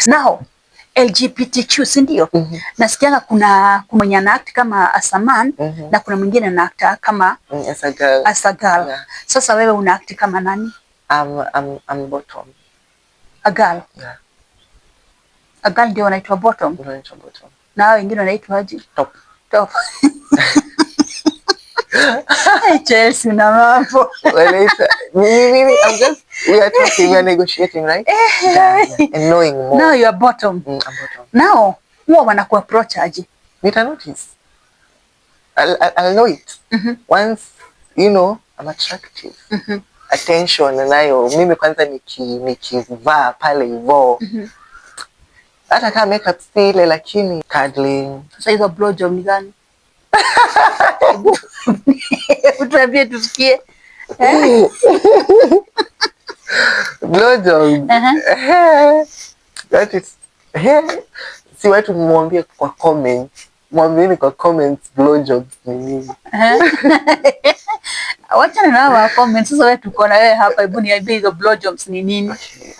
Now LGBTQ, si ndio? Nasikianga kuna mwenye ana act kama as a man na kuna mwingine ana act kama As a girl. As a girl. Yeah. Sasa wewe una act kama nani? I'm bottom. A girl. Yeah. A girl ndio wanaitwa bottom. Ndio naitwa bottom. Na hao wengine wanaitwa aje? Top. Top. Hey, Chelsea na mambo. Wanaita mimi, I'm just, we are talking, we are negotiating, right? Yeah. And knowing more. Now you are bottom. I'm bottom. Now huwa wanaku approach aje? Nita notice. I'll know it. Once you know I'm attractive. Attention nayo mimi kwanza nikivaa pale hivo. Hata kama makeup si ile, lakini cuddling. Sasa hizo blowjob ni gani? Tuambie tusikie. Eh? Blowjob. That is, si watu mwambie kwa comment. Mwambieni kwa comments blowjobs ni nini. Wachana na wa comments. Sasa wewe, tuko na wewe hapa, hebu niambie hizo blowjobs ni nini? Okay.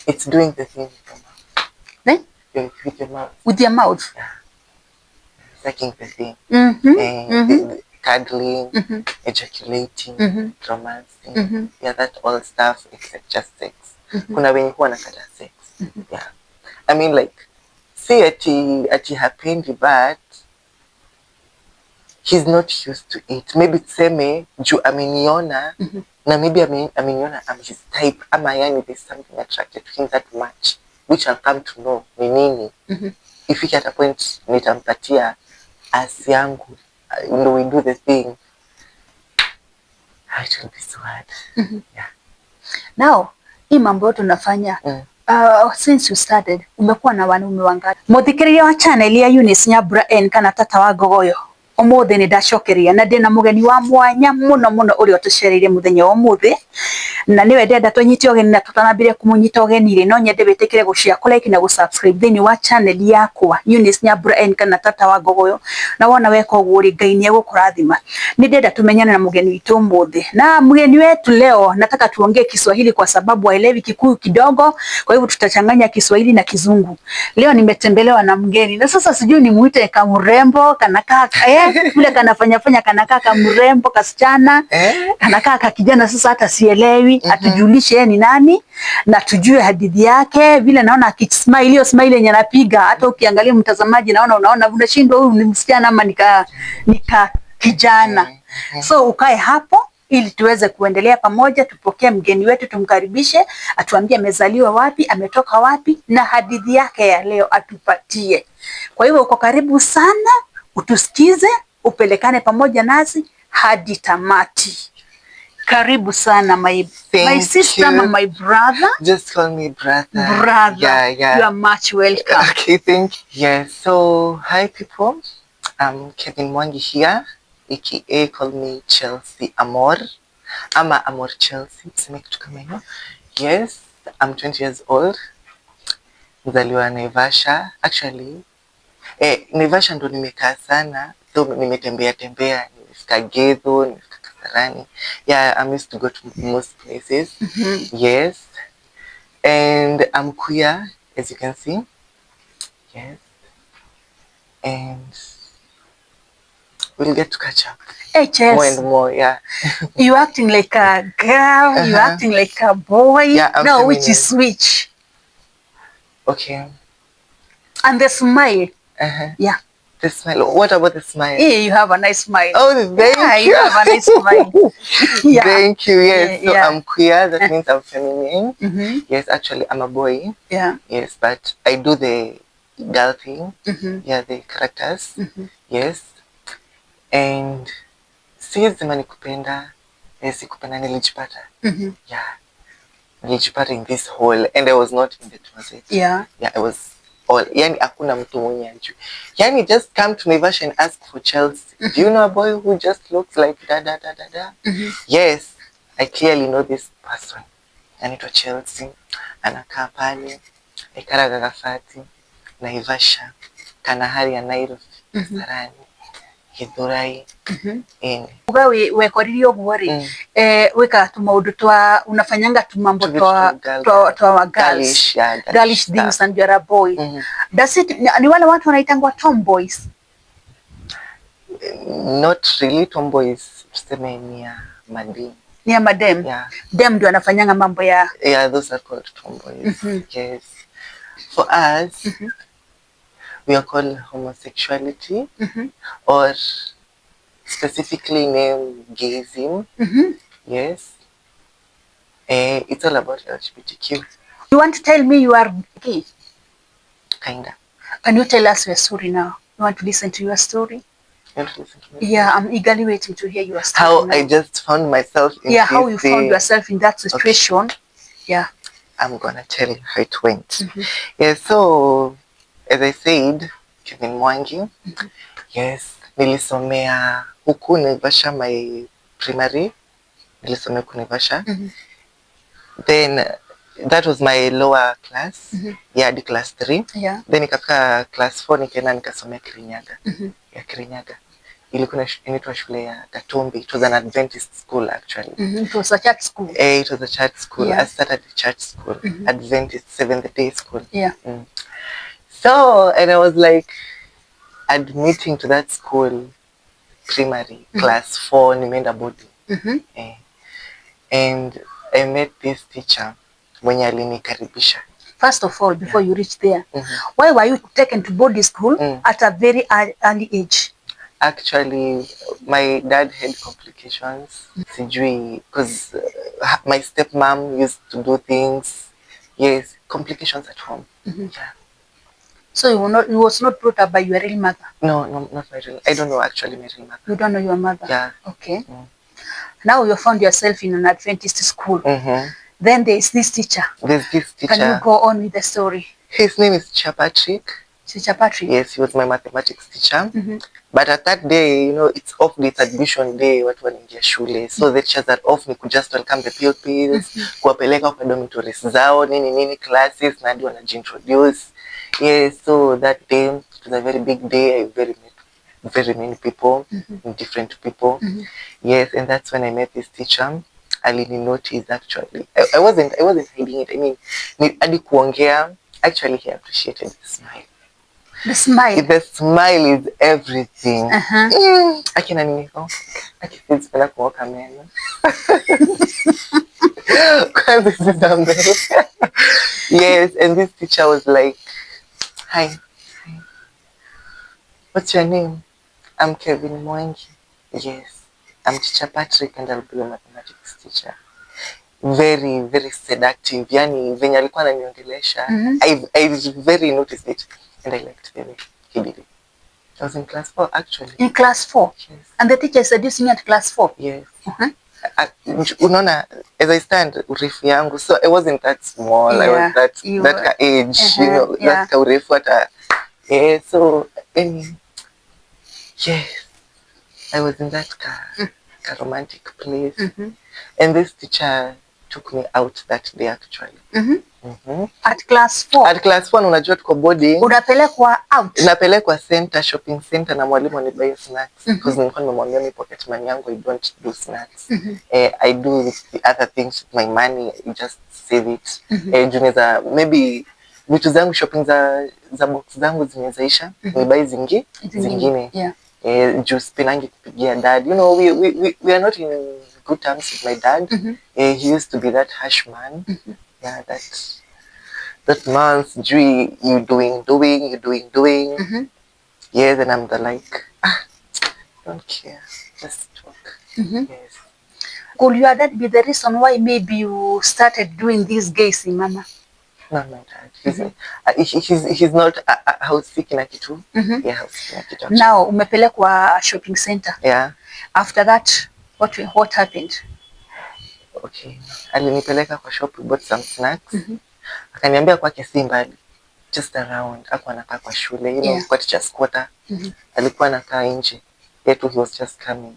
It's doing the thing with your mouth. Eh? With your mouth. With your mouth. Sucking the thing. Eh, cuddling, ejaculating, romancing. Yeah, that all stuff except just sex. Kuna wenye huwa nakata sex. Yeah. I mean, like, si ati hapendi, but he's not used to it. Maybe tuseme juu ameniona na maybe ameniona I'm his type, ama yani there's something attracted to him that much, which I'll come to know ni nini. Ifike at a point nitampatia ass yangu, ndo we do the thing. Ah, it will be so hard. Yeah. Now, hii mambo yote unafanya, since you started, umekuwa na wanaume wangapi? Muthikiriria wa channel ya Eunice Nyambura N kana tata wa Ngogoyo, umuthi ni ndacokeria na ndina mugeni wa mwanya muno muno uria utucereire muthenya wa umuthi, na niwe ndenda tunyite ũgeni. Na tutanambire kumunyita ũgeni rĩ, no nyende wĩtĩkĩre gũshare, kũ like na gũ-subscribe thĩinĩ wa channel yakwa Eunice Nyambura N kana tata wa Ngogoyo. Na wona weka ũguo rĩ, Ngai nĩ egũkũrathima. Nĩ ndenda tumenyane na mgeni witũ ũmũthĩ, na mgeni wetu leo nataka tuongee Kiswahili kwa sababu haelewi Kikuyu kidogo, kwa hivyo tutachanganya Kiswahili na Kizungu. Leo nimetembelewa na mgeni na sasa sijui nimuite kamurembo, kanakaa vile kanafanya fanya, kanakaa kamurembo kasichana, Eh? Kanakaa ka kijana, sasa hata sielewi. Atujulishe yeye ni nani na tujue hadithi yake. Vile naona akismile, hiyo smile yenye anapiga, hata ukiangalia mtazamaji, naona unaona unashindwa huyu ni msichana ama nika kijana. So ukae hapo ili tuweze kuendelea pamoja, tupokee mgeni wetu, tumkaribishe, atuambie amezaliwa wapi, ametoka wapi na hadithi yake ya leo atupatie. Kwa hivyo uko karibu sana, utusikize, upelekane pamoja nasi hadi tamati. Karibu sana, my Thank sister you. Ama my brother. Just call me brother. Brother, Yeah. you are much welcome. Okay, thank you. Yeah, so hi people. I'm Kevin Mwangi here, aka call me Chelsea Amor. Ama Amor Chelsea, tuseme kitu kama hiyo. Yes, I'm 20 years old. Mzaliwa Naivasha. Actually, Naivasha ndo nimekaa sana. Though nimetembea tembea, nimefika Gedho, nimefika Kasarani. Yeah, I'm used to go to most places. Yes. And I'm queer, as you can see. Yes. And we'll get to catch up Hey, Chels, more and more. Yeah. You acting like a girl, you acting like a boy. Yeah, I'm No, which feminine. Is which? Okay. And the smile. Yeah. The smile. What about the smile? Hey, you have a nice smile. Oh, thank Yeah, you. you have a nice smile. Yeah. Thank you. Yes. So I'm queer. That means I'm feminine. Yes, actually, I'm a boy. Yes, but I do the girl thing. Yeah, the characters. Yes. And siwezi sema nikupenda. Yes, sikupenda, nilijipata. Yeah. Nilijipata in this hole and I was not in the closet. Yeah, I was all. Yani hakuna mtu mwenye ajui. Yani just come to Naivasha and ask for Chelsea. Do you know a boy who just looks like da da da da da? Yes, I clearly know this person. Anaitwa Chelsea. Anakaa pale Ekara Gagafati, Naivasha, kana hali ya Nairobi, Kasarani. Githurai. Uga wekorire ũguo rĩ, wĩkaga tũmaũndũ twa unafanyanga tumambo twa wa girls, girlish things, and you're a boy. Does it, ni wale watu wanaitangwa tomboys? Not really tomboys, tuseme ni ya madem. Ni ya madem? Yeah. Dem ndio anafanyanga mambo ya... Yeah, those are called tomboys. Yes. For us, we are called homosexuality, or specifically name gayism. Yes. It's all about LGBTQ. You want to tell me you are gay? Kinda. Can you tell us your story now? You want to listen to your story? You want to listen to me? Yeah, I'm eagerly waiting to hear your story. How now. I just found myself in how you found yourself in that situation. Okay. Yeah. I'm gonna tell you how it went. Yeah, so as I said, Kevin Mwangi. Yes, nilisomea huku Naivasha, my primary. Nilisomea huku Naivasha. Then that was my lower class. Yeah, hadi class 3. Yeah. Then nikafika class 4 nikaenda nikasomea Kirinyaga. Ya Kirinyaga. Ilikuwa inaitwa shule ya Gatumbi. It was an Adventist school actually. It was a church school. It was a church school. Yeah. I started a church school. Adventist Seventh Day School. Yeah. So, and I was like admitting to that school primary class 4 nimeenda boarding. And I met this teacher mwenye alinikaribisha. First of all, before you reach there, why were you taken to boarding school at a very early age? Actually, my dad had complications. Sijui, because my stepmom used to do things. Yes, complications at home. Yeah. So you was not brought up by your real mother? No, no, not my real. I don't know actually my real mother. You don't know your mother? Yeah. Okay. Now you found yourself in an Adventist school. Then there is this teacher. There's this teacher. Can you go on with the story? His name is Teacher Patrick. Teacher Patrick? Yes, he was my mathematics teacher. But at that day, you know, it's off day, it's admission day, watu wanaingia shule. So the teachers are off, ni just welcome the pupils, kuwapeleka kwa dormitories zao, nini nini classes, na hadi wanajiintroduce. Yeah, so that day, it was a very big day. I met very many people, different people. Yes, and that's when I met this teacher. Alini notice actually. I wasn't hiding it. I mean, hadi kuongea, actually he appreciated the smile. The smile. The smile is everything. Akina nini? Akisipenda kuoka meno. Kwanza sasa mbele. Yes, and this teacher was like, hi. Hi. What's your name? I'm Kevin Mwangi. Yes. I'm Teacher Patrick and I'll be your mathematics teacher. Very, very seductive. Yani, venye alikuwa ananiongelesha. I very noticed it. And I liked the way he did it. I was in class 4 actually. In class 4? Yes. And the teacher is seducing you at class 4? Yes. Unaona, as I stand, urefu yangu. So I wasn't that small. Yeah, I was that ka age, you know, that ka urefu hata. Yeah, so, and, yes, I was in that ka romantic place. And this teacher took me out that day actually. At class 4? At class 4, unajua tuko boarding. Unapelekwa out? Napelekwa center, shopping center, na mwalimu anibuy snacks. Because nilikuwa nimemwambia mi pocket money yangu, I don't do snacks. I do the other things with my money, I just save it. Juu maybe vitu zangu shopping za box zangu zimezaisha, nibuy zingine. Yeah. Juu sipendangi kupigia dad. You know, we are not in good terms with my dad. He used to be that harsh man. Yeah, that man, sijui, you doing, you doing. Yes, and I'm the like, don't care, just talk. Yes. Could your dad be the reason why maybe you started doing this gays in mama? Not my dad. He's not hausiki na kitu. Yeah, hausiki na kitu. Now, umepelekwa shopping center. Yeah. After that, what happened? Okay. Alinipeleka kwa shop, we bought some snacks. Akaniambia kwake si mbali. Just around. Hakuwa anakaa kwa shule, you know, kwa teacher's quarter. Alikuwa anakaa nje. Yetu he was just coming.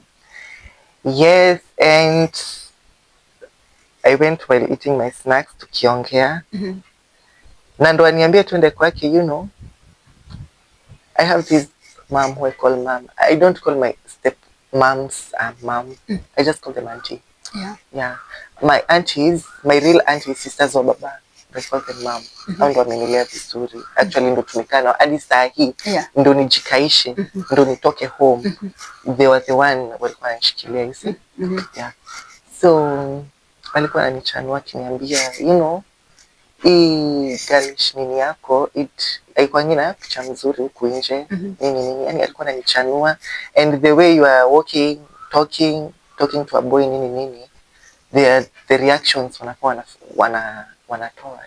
Yes, and I went while eating my snacks tukiongea. Na ndo aniambia tuende kwake, you know. I have this mom who I call mom. I don't call my step moms mom. I just call them auntie. Yeah. My aunties, my real aunties, sisters wa baba, I call them mom. Hao ndo wamenilea vizuri. Actually ndo tumekaa nao hadi saa hii. Ndo nijikaishe, ndo nitoke home. They were the one walikuwa wananishikilia, you see? Yeah. So alikuwa ananichanua akiniambia, hii girlish nini yako it haikuangi na picha mzuri huku nje, nini nini. Yani alikuwa ananichanua, and the way you are walking, talking to a boy, nini nini, the reactions wanakuwa wanatoa,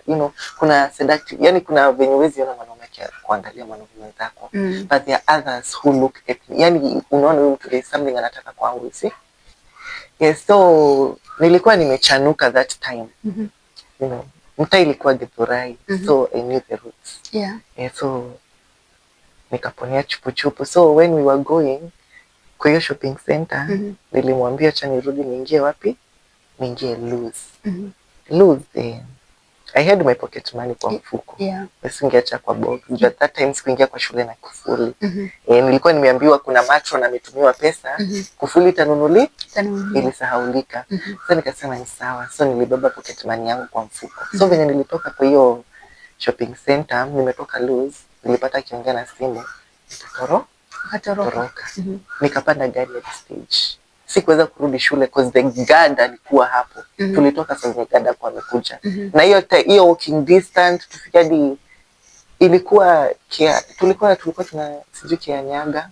kuna seductive, yani kuna venye huwezi ona mwanaume kuangalia mwanaume mwenzako, but there are others who look at me, yani unaona huyu mtu there is something anataka kwangu, you see? Yes, so nilikuwa nimechanuka that time. Mtaa ilikuwa Githurai, so I knew the routes. Yeah, so nikaponea chupuchupu. So when we were going kwa hiyo shopping center, nilimwambia acha nirudi niingie wapi? Niingie loose. Loose, eh. I had my pocket money kwa mfuko. Singeacha kwa box. Juu at that time sikuingia kwa shule na kufuli. Eh, nilikuwa nimeambiwa kuna matron ametumiwa pesa, kufuli itanunuli, Itanunuliwa. Ilisahaulika. So nikasema ni sawa. So nilibeba pocket money yangu kwa mfuko. So venye nilitoka kwa hiyo shopping center, nimetoka loose, nilipata akiongea na simu, Ukatoroka. toroka. Nikapanda gari hadi stage. Sikuweza kurudi shule cause the guard alikuwa hapo. Tulitoka saa zenye guard hakuwa amekuja. Na hiyo hiyo walking distance tufika hadi ilikuwa tulikuwa tuna sijui Kianyaga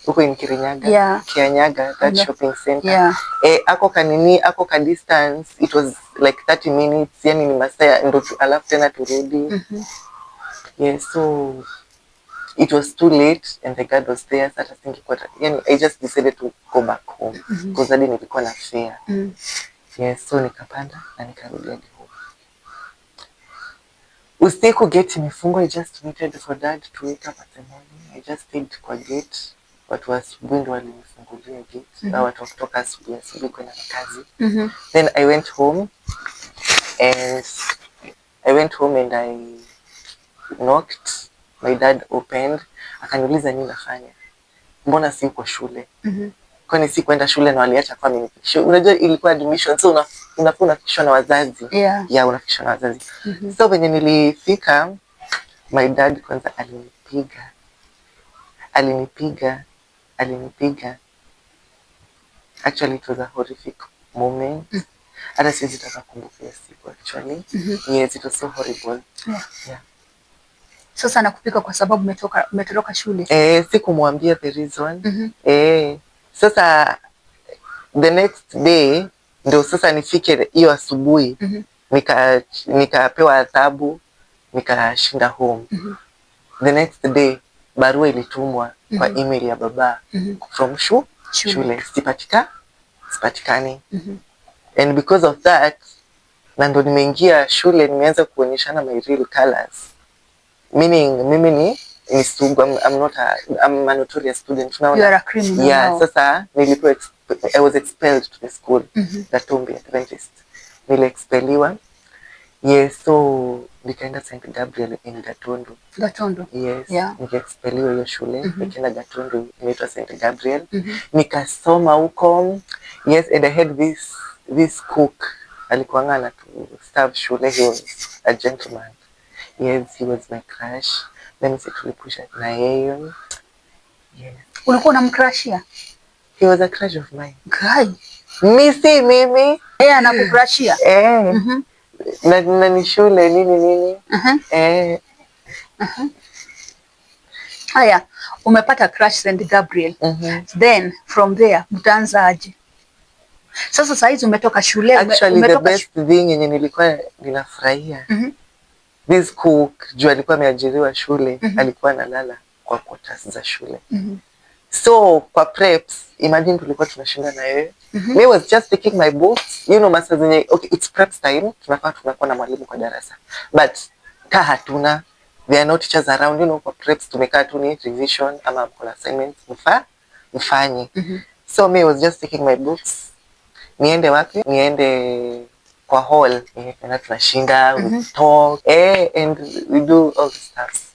huko in Kirinyaga. Kianyaga, that shopping center. Eh, ako kanini, ako ka distance, it was like 30 minutes, yani ni masaa ndo alafu tena turudi. Yeah, so it was too late and the guard was there, sasa singekuwa yani I just decided to go back home because hadi nilikuwa na fare. Yes, so nikapanda na nikarudi hadi home. Usiku gate imefungwa, I just waited for dad to wake up at the morning. I just stayed kwa gate. Watu wa asubuhi ndo walinifungulia gate. Watu wa kutoka asubuhi asubuhi kwenda kazi. Then I went home and I knocked. My dad opened. Akaniuliza nini nafanya. Mbona si uko shule? Kwani si kwenda shule na waliacha kwa amenifikisha. Unajua ilikuwa admission, so unafaa unafikishwa na wazazi. Yeah, unafikishwa na wazazi. So venye nilifika, my dad kwanza alinipiga. Alinipiga, alinipiga. Actually it was a horrific moment. Hata siwezi taka kumbuka hiyo siku actually. Yes, it was so horrible. Yeah. Sasa nakupiga kwa sababu umetoroka shule. Eh, sikumwambia the reason. Eh, sasa the next day ndio sasa nifike hiyo asubuhi, nikapewa adhabu, nikashinda home. The next day barua ilitumwa kwa email ya baba from Shule. shule, sipatikani. And because of that, na ndo nimeingia shule, nimeanza kuonyeshana my real colors, meaning mimi ni sugu. I'm not a, I'm a notorious student. Unaona? You are a criminal Yeah, now. sasa nilikuwa I was expelled to the school, Gatumbi Adventist. Niliexpeliwa. Yes, so nikaenda St. Gabriel in Gatundu. Gatundu. Yes, nikaexpeliwa hiyo shule, nikaenda Gatundu, inaitwa St. Gabriel. Nikasoma huko. Yes, and I had this cook alikuwanga anatu serve shule. He was a gentleman. Yes, he was my crush. Let me say tulipusha na yeye. Yes. Ulikuwa unamcrushia? He was a crush of mine. Guy. Mi si mimi. Yeye anakucrushia? Eh. Na ni shule nini nini. Eh. Haya, umepata crush St. Gabriel. Then from there mtaanza aje? Sasa saa hizi umetoka shule, Actually the umetoka best thing yenye nilikuwa ninafurahia, this cook juu alikuwa ameajiriwa shule, alikuwa analala kwa quarters za shule. So kwa preps, imagine tulikuwa tunashinda na yeye. Me was just taking my books, masaa zenye okay, it's preps time, tunafaa tunakuwa na mwalimu kwa darasa. But ka hatuna, there are no teachers around, kwa preps tumekaa tu ni revision ama kuna assignments mfanye. So me was just taking my books. Niende wapi? Niende Kwa hall, na tunashinda, we talk, and we do all the stuff.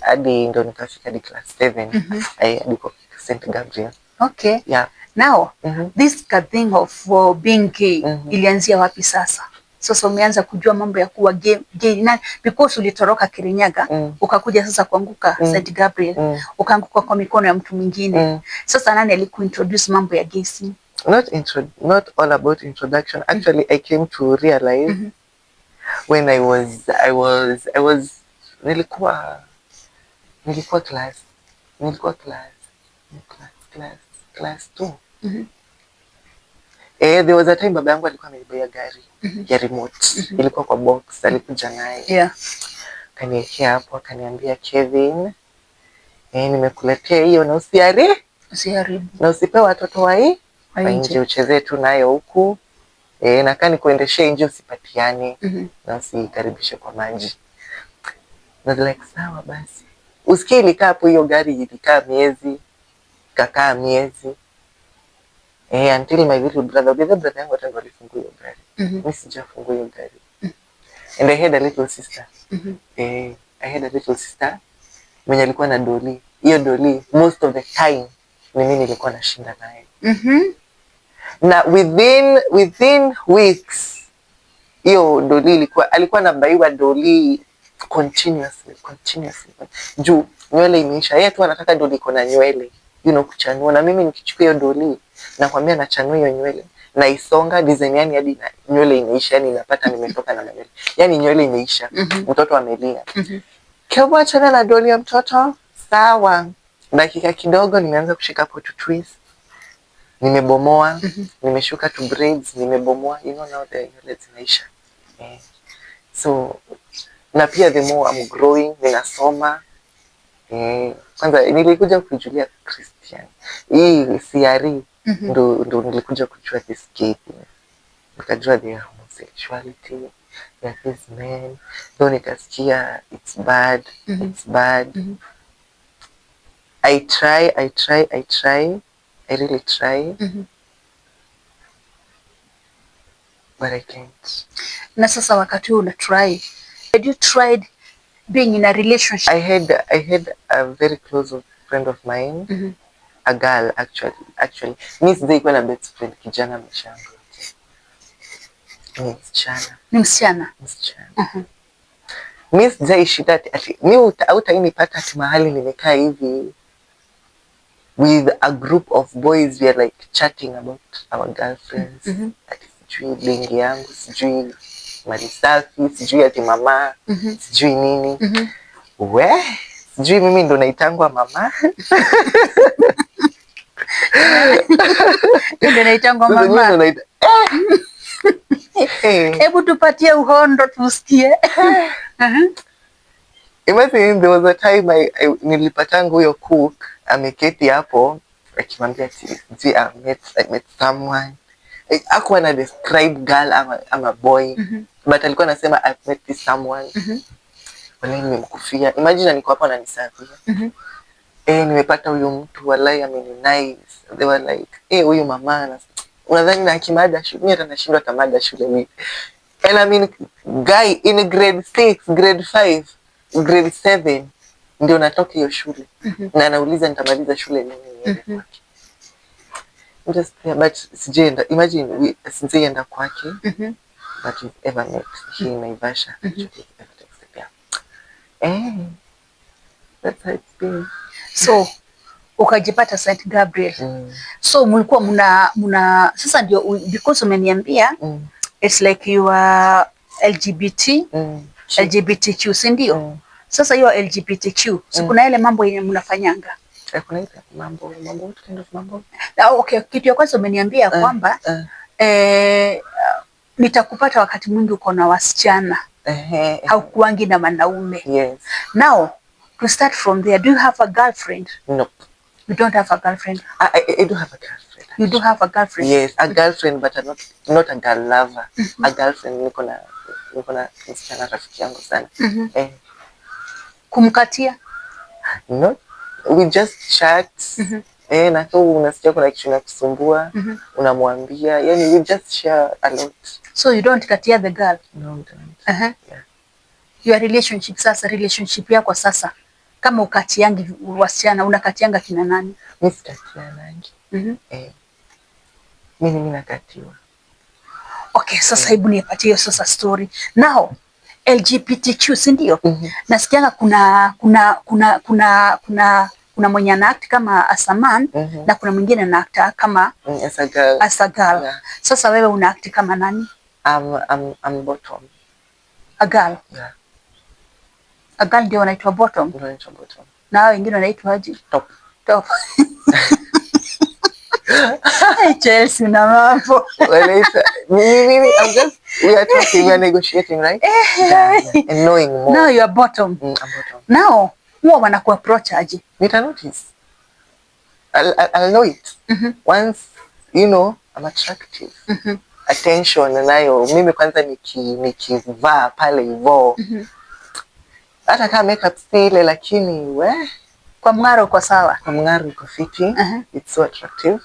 Hadi ndo nikafika hadi class 7. Hadi kwa St. Gabriel. Okay. Yeah. Now, this thing of being gay ilianzia wapi sasa? Sasa umeanza kujua mambo ya kuwa gay na because ulitoroka Kirinyaga, ukakuja sasa kuanguka St. Gabriel, ukaanguka kwa mikono ya mtu mwingine. Sasa nani alikuintroduce mambo ya gay scene? Not all about introduction. Actually, I came to realize when I was nilikuwa class 2. There was a time baba yangu alikuwa amenibuyia gari ya remote. Ilikuwa kwa box, alikuja naye. Yeah. Akaniwekea hapo, akaniambia Kevin, nimekuletea hiyo na usiharibu. Na usipe watoto wa hii nje, uchezee tu nayo huku. Na kani kuendeshea nje usipatiane na usikaribishe kwa maji. Na like sawa basi. Usikie ilikaa hapo hiyo gari ilikaa miezi, kakaa miezi. Until my little brother, the brother yangu hata alifungua hiyo gari. Mimi sijafungua hiyo gari. And I had a little sister. I had a little sister mwenye alikuwa na doli. Hiyo doli most of the time ni mimi nilikuwa nashinda naye. Na within weeks hiyo doli alikuwa anabaiwa doli continuously. Juu nywele imeisha. Yeye tu anataka doli iko na nywele. You know, kuchanua. Na mimi nikichukua hiyo doli nakwambia nachanua hiyo nywele, naisonga design, yani hadi nywele imeisha, yani napata nimetoka na nywele. Yani nywele imeisha. Mtoto amelia. Kama achana na doli ya mtoto, sawa. Dakika kidogo nimeanza kushika hapo to twist. Nimebomoa, nimeshuka to braids, nimebomoa. You know now the nywele zinaisha. So na pia the more I'm growing, ninasoma. Kwanza nilikuja kujulia Christian. Hii CRE ndo nilikuja kujua this gay thing. Nikajua the homosexuality, there are these men. Though nikasikia it's bad, it's bad. I try. I really try. But I can't. Na sasa wakati una try, had you tried being in a relationship? I had a very close friend of mine, a girl actually. Mimi sijaikuwa na best friend kijana maisha yangu yote. Ni msichana. Mimi sijaishinda ati mimi hutainipata ati mahali nimekaa hivi with a group of boys, we are like chatting about our girlfriends. Ati sijui bengi yangu, sijui mali safi, sijui ati mama, sijui nini. We, sijui mimi ndo naitangwa mama. Ndo naitangwa mama. Hebu tupatie uhondo tusikie. Imagine there was a time nilipatanga huyo cook ameketi hapo akimwambia ati I met someone. Hakuwa na describe girl ama boy, but alikuwa anasema I met this someone. Walai nimemkufia. Imagine niko hapo ananisafia. Nimepata huyu mtu, walai ameni nice. They were like, huyu mama unadhani na kimada shule, mimi hata nashindwa tamada shule mimi. And I mean guy in grade 6, grade 5, grade 7 ndio natoka hiyo shule. Na anauliza nitamaliza shule nini niende kwake. Just there, but sijaenda, imagine sijaenda kwake. But we've ever met here in Naivasha. Yeah. That's how it's been. So ukajipata St. Gabriel. So mlikuwa mna sasa ndio because umeniambia it's like you are LGBT, LGBTQ, si ndio? Sasa hiyo LGBTQ, si kuna ile mambo yenye mnafanyanga? Kuna ile mambo, what kind of mambo? Okay, kitu ya kwanza umeniambia kwamba nitakupata wakati mwingi uko na wasichana. Haukuangi na wanaume. Yes. Now, to start from there, do you have a girlfriend? No. You don't have a girlfriend? I do have a girlfriend. You do have a girlfriend? Yes, a girlfriend, but not a girl lover. A girlfriend, niko na msichana rafiki yangu sana. Kumkatia? No. We just chat. Na kama unasikia kuna kitu inakusumbua, unamwambia, yani we just share a lot. So you don't katia the girl? No, we don't. Yeah. Your relationship sasa, relationship yako sasa, kama ukatiangi wasichana, unakatianga kina nani? Mi sikatianangi. Mimi nakatiwa. Okay, sasa hebu nipatie hiyo sasa story. Now, LGBTQ, si ndio? Nasikianga kuna mwenye ana act kama as a man na kuna mwingine ana act kama As a girl. As a girl. Yeah. Sasa wewe una act kama nani? I'm bottom. A girl. Yeah. A girl ndio wanaitwa bottom. Ndio wanaitwa bottom. Na hao wengine wanaitwa aje? Top. Top. Hey, Chelsea na mambo. Wanaita mimi I'm just we are talking, we are negotiating, right? Yeah. And knowing more. Now you are bottom. I'm bottom. Now huwa wanaku approach aje? Nita notice. I'll know it. Once you know I'm attractive. Attention nayo mimi kwanza nikivaa pale hivo. Hata kama makeup si ile, lakini we Kwa mng'aro uko sawa. Kwa mng'aro uko fiti. It's so attractive.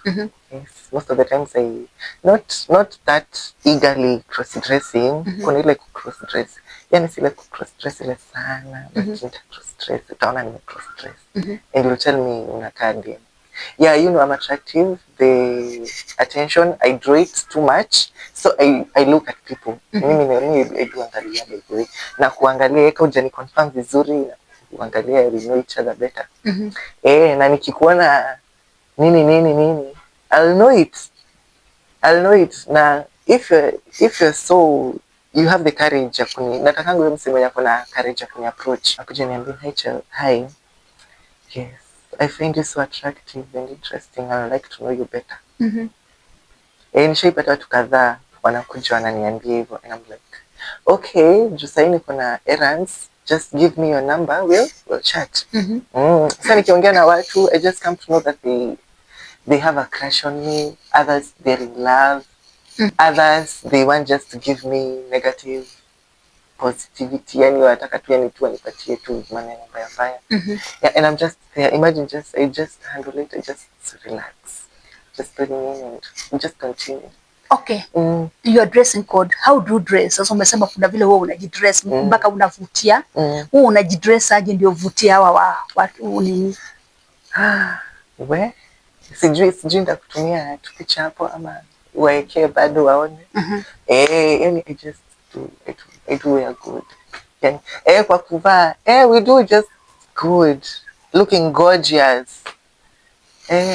Yes, most of the times I not that eagerly cross dressing. Kuna ile cross dress. Yani si ile cross dress ile sana, but nita cross dress. Utaona nime cross dress. And you'll tell me unakaa dem. Yeah, you know I'm attractive. The attention, I draw it too much. So I look at people. Mimi I do angalia, by the way. Na kuangalia eka hujani confirm vizuri na kuangalia, we know each other better. Na nikikuona nini nini nini, I'll know it. I'll know it. Na if you're so you have the courage ya kuni, natakanga huyo msee mwenye ako na courage ya kuni approach. Akuje niambie, "Hi Chel, hi. Yes, I find you so attractive and interesting. I would like to know you better." Nishaipata watu kadhaa wanakuja wananiambia hivyo and I'm like, "Okay, juu sahii niko na errands, just give me your number, we'll chat." Sasa nikiongea na watu, I just come to know that they have a crush on me, others they're in love, others they want just to give me negative positivity, yani wanataka tu yani tu wanipatie tu maneno mbaya mbaya. Yeah, and I'm just there. Imagine, just I just handle it, I just relax. Just breathing in and just continue. Okay. Your dressing code, how do you dress? Sasa umesema kuna vile wewe unajidress mpaka unavutia. Wewe unajidress aje ndio uvutie hawa wa watu nini? We sijui nitakutumia tu picha hapo ama waekee bado waone. Yani I do wear good. Yani, kwa kuvaa, we do just good, looking gorgeous.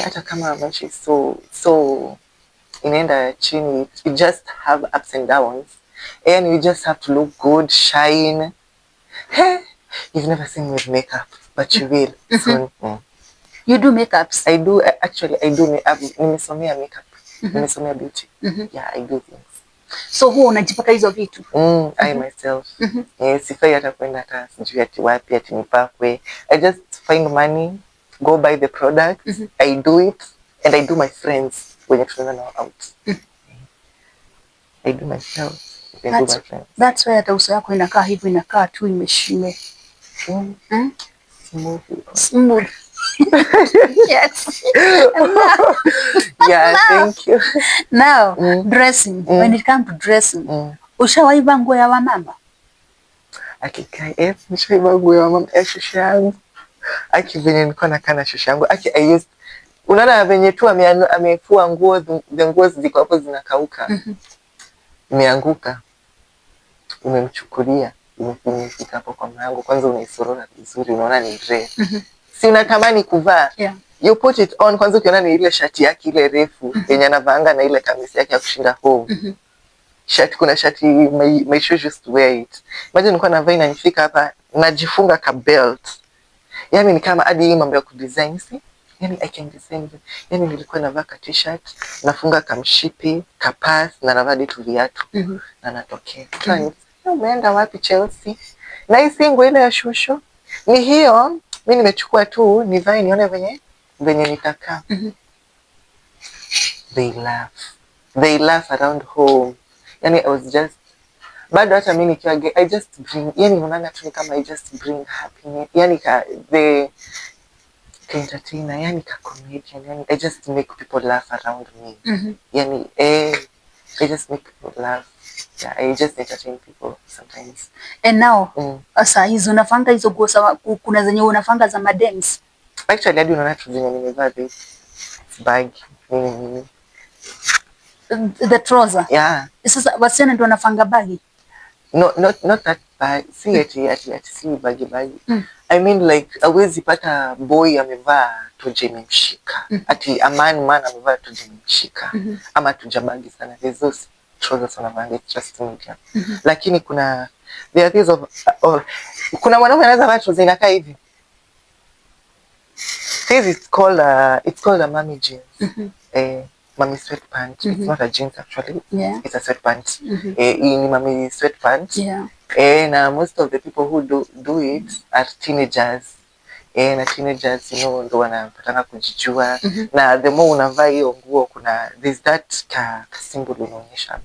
Hata kama maisha is so inaenda chini, you just have ups and downs. And you just have to look good, shine. Hey, you've never seen me with makeup, but you will soon. You do makeups? I do, actually I do makeup. Nimesomea makeup. Nimesomea beauty. Yeah, I do things. So huwa unajipaka hizo vitu? I myself. Sifai hata kwenda hata sijui ati wapi ati nipakwe. I just find money, go buy the products, I do it, and I do my friends wenye tunaenda nao out. I do myself. I do my friends. That's why hata uso yako inakaa hivyo, inakaa tu imeshime. Smooth. Smooth. Yes. Yeah, thank you. Now, dressing. When it comes to dressing, ushawahi vaa nguo ya wamama? Hakika, nishaivaa nguo ya wamama ya shosho yangu. Aki venye nilikuwa nakaa na shosho yangu. Aki I used, unaona venye tu amefua nguo, the nguo ziko hapo zinakauka. Imeanguka. Umemchukulia, imefika hapo kwa mlango, kwanza unaisorora vizuri, unaona ni dress. Si unatamani kuvaa? Yeah. You put it on, kwanza ukiona ni ile shati yake ile refu yenye anavaanga na ile kamisi yake ya kushinda home. Shati, kuna shati my shoes used to wear it. Imagine nilikuwa navaa inanifika hapa, najifunga ka belt. Yani ni kama hadi hii mambo ya kudesign, si? Yani I can design. Yani nilikuwa navaa ka t-shirt, nafunga kamshipi, kapas na navaa hadi tu viatu na natokea. Umeenda wapi, Chelsea? Na hii si nguo ile ya shosho. Ni hiyo, mi nimechukua tu nivae nione venye nitakaa. They laugh. They laugh around home. Yani I was just, bado hata mi nikiwa gay, I just bring, yani unaona tu ni kama I just bring happiness. Yani ka, the Ka entertainer, yani ka comedian, yani I just make people laugh around me. Yani I just make people laugh. Yeah, I just entertain people sometimes. And now saa hizi unafanga hizo nguo kuna zenye unafanga za madems? Actually hadi unaona tu zenye nimevaa, this bag, nini nini. The trouser. Yeah. Sasa wasichana ndio wanafanga baggy? No, not that bag. Si ati si baggy baggy. I mean, like, awezi pata boy amevaa toja imemshika. Ati a man amevaa toja imemshika. Ama toja baggy sana. There's those trousers wanavaanga, it's just medium. Lakini kuna there are these of kuna mwanaume anaweza vaa trouser inakaa hivi. This is called a mommy jeans. Mommy sweatpant. It's not a jeans, actually. It's a sweatpant. Hii ni mommy sweatpant. Na most of the people who do it are teenagers. Na teenagers, ndo wanapatanga kujijua. Na the more unavaa hiyo nguo, kuna there's that ka symbol unaonyesha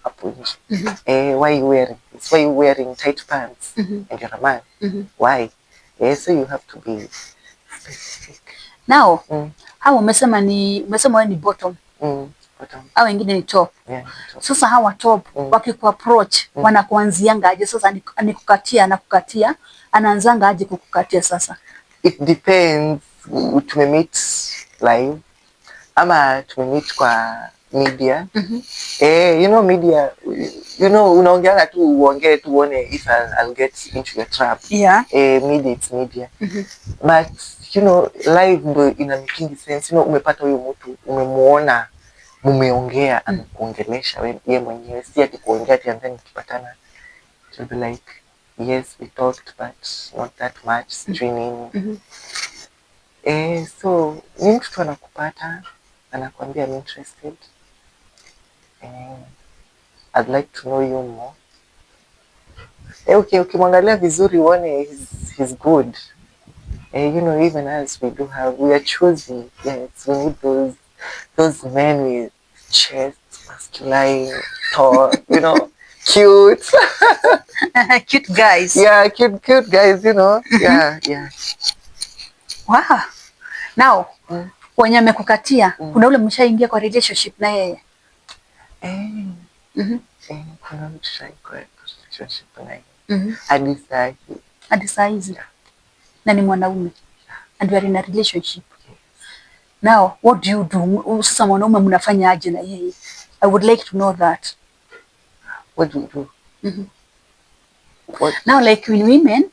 hapo nje. Why you wearing this? Why you wearing tight pants? And you're a man. Why? So you have to be specific. Now, hawa umesema wewe ni bottom. Bottom. Hao wengine ni top. Yeah, top. Sasa hawa top wakiku approach wanakuanzianga aje? Sasa ni kukatia na kukatia, anaanzanga aje kukukatia sasa? It depends, tumemeet live ama tumemeet kwa media. Media, unaongeanga tu uongee tu uone if I'll get into your trap. Media, it's media. But live ndo ina making sense. Umepata huyu mtu, umemuona, mumeongea, amekuongelesha ye mwenyewe, si ati kuongea ati and then mkipatana it will be like, yes, we talked but not that much, sijui nini. So ni mtu tu anakupata, anakuambia, "I'm interested. I'd like to know you more." Okay, ukimwangalia vizuri uone he's good. Even us, we are choosy. Yes, we need those men with chest, masculine, tall, cute. Cute guys. Yeah, cute, cute guys. Yeah. Wow. Now, wenye amekukatia, kuna ule mshaingia kwa relationship na yeye? Eh, kuna mtu tushaikuwa kwa relationship naye. Hadi saa hii. Hadi saa hizi. Na ni mwanaume. And you are in a relationship. Now, what do you do? Sasa mwanaume mnafanya aje na yeye? I would like to know that. What do you do? What? Now, like in women,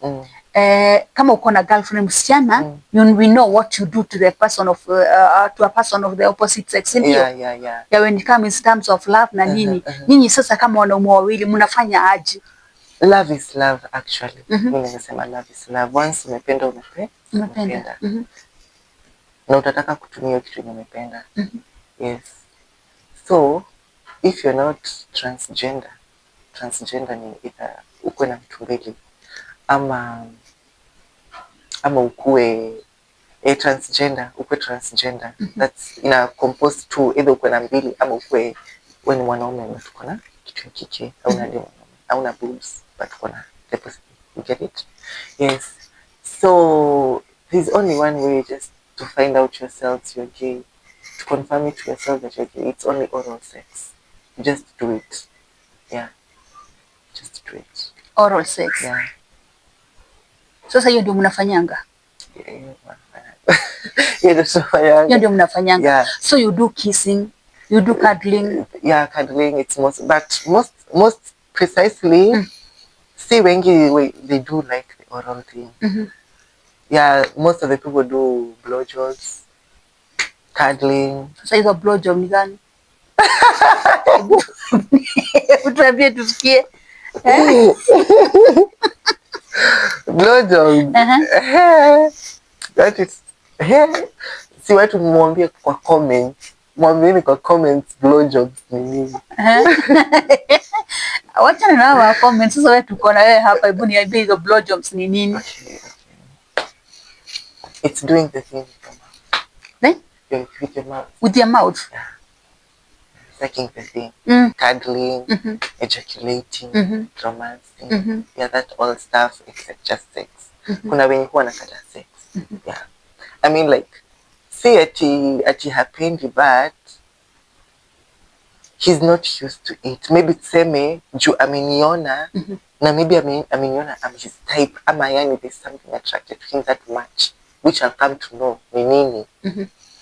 kama uko na girlfriend msichana, we know what you do to the person of to a person of the opposite sex, ndio? Yeah. Yeah, when it comes in terms of love na nini. Nyinyi sasa kama wanaume wawili mnafanya aje? Love is love, actually. Mimi nasema love is love. Once umependa, Umependa. umependa. Na utataka kutumia hiyo kitu yenye umependa. Yes. So, if you're not transgender, transgender ni either ukuwe na mtu mbili ama ukuwe a transgender, ukuwe transgender. That's ina compose to either ukuwe na mbili ama ukuwe we ni mwanaume but uko na kitu ya kike, au ni mwanaume hauna boobs but uko na the you get it? Yes. So there's only one way just to find out yourselves you're gay, to confirm it to yourself that you're gay. It's only oral sex. Just do it. Yeah. Just do it. Oral sex. Yeah. Sasa hiyo ndio mnafanyanga? Yeah. Hiyo ndio tunafanyanga. Hiyo ndio mnafanyanga. Yeah. So you do kissing, you do cuddling. Yeah, cuddling, it's most, but most precisely, si wengi they do like the oral thing. Yeah, most of the people do blowjobs, cuddling. Sasa hizo blowjob ni gani? Tuambie tusikie. Eh? Blowjob. That is, si watu mwambie kwa comments. Mwambieni kwa comments blowjobs ni nini. Wachana na hawa comments. Sasa wewe tuko na wewe hapa, hebu niambie hizo blowjobs ni nini? Okay. It's doing the thing with your mouth. Eh? With your mouth. With your mouth? Yeah. Sucking the thing. Cuddling, ejaculating, romancing. Yeah, that all stuff except just sex. Kuna wenye huwa wanakata sex. Yeah. I mean like, si ati hapendi, but he's not used to it. Maybe tuseme juu ameniona na maybe ameniona I'm his type, ama yani there's something attracted to him that much, which I'll come to know ni nini.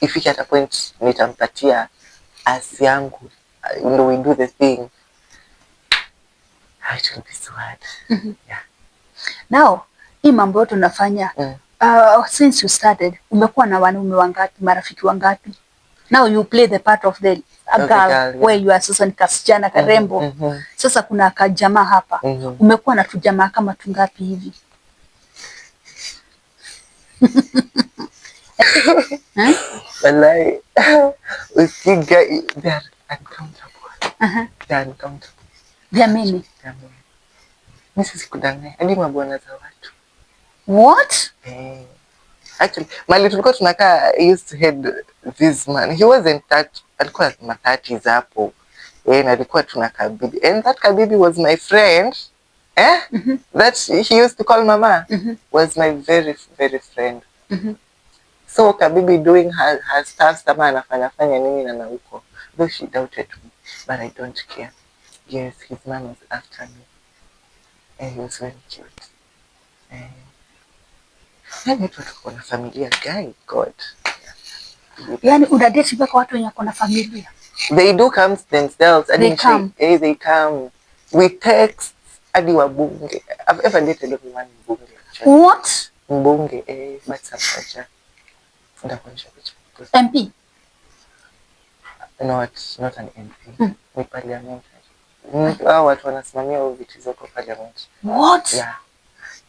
Ifike at a point nitampatia asi yangu, ndo we do the thing. It will be so hard. Yeah. Now, hii mambo yote unafanya, since you started, umekuwa na wanaume wangapi, marafiki wangapi? Now you play the part of the a Of the girl, girl, yeah. where you are sasa ni kasichana karembo. Sasa kuna kajamaa hapa. Umekuwa na tujamaa kama tungapi hivi? Eh? Wallahi, usiga, they are uncountable. They are uncountable. They are many. They are many. Mimi sikudanganya, hadi mabwana za watu. What? Eh. Actually, mali tulikuwa tunakaa, I used to head this man. He wasn't that, alikuwa ma 30s hapo. Eh, na alikuwa tuna kabibi. And that kabibi was my friend. Eh? That he used to call mama was my very, very friend. So kabibi doing her stuff, kama anafanya fanya nini na huko. Though she doubted me, but I don't care. Yes, his man was after me. And he was very cute. Eh. Yani watu wako na familia, guy, God. Yeah. Yani unadate mpaka watu wenye wako na familia. They do come themselves. They come. Eh, they come. We text hadi wabunge. I've ever dated only one mbunge actually. What? Mbunge, eh, but samtaja. Nitakuonyesha picha. MP? Not an MP. Ni parliamentary. Hao watu wanasimamia viti zoko parliament. What? Yeah.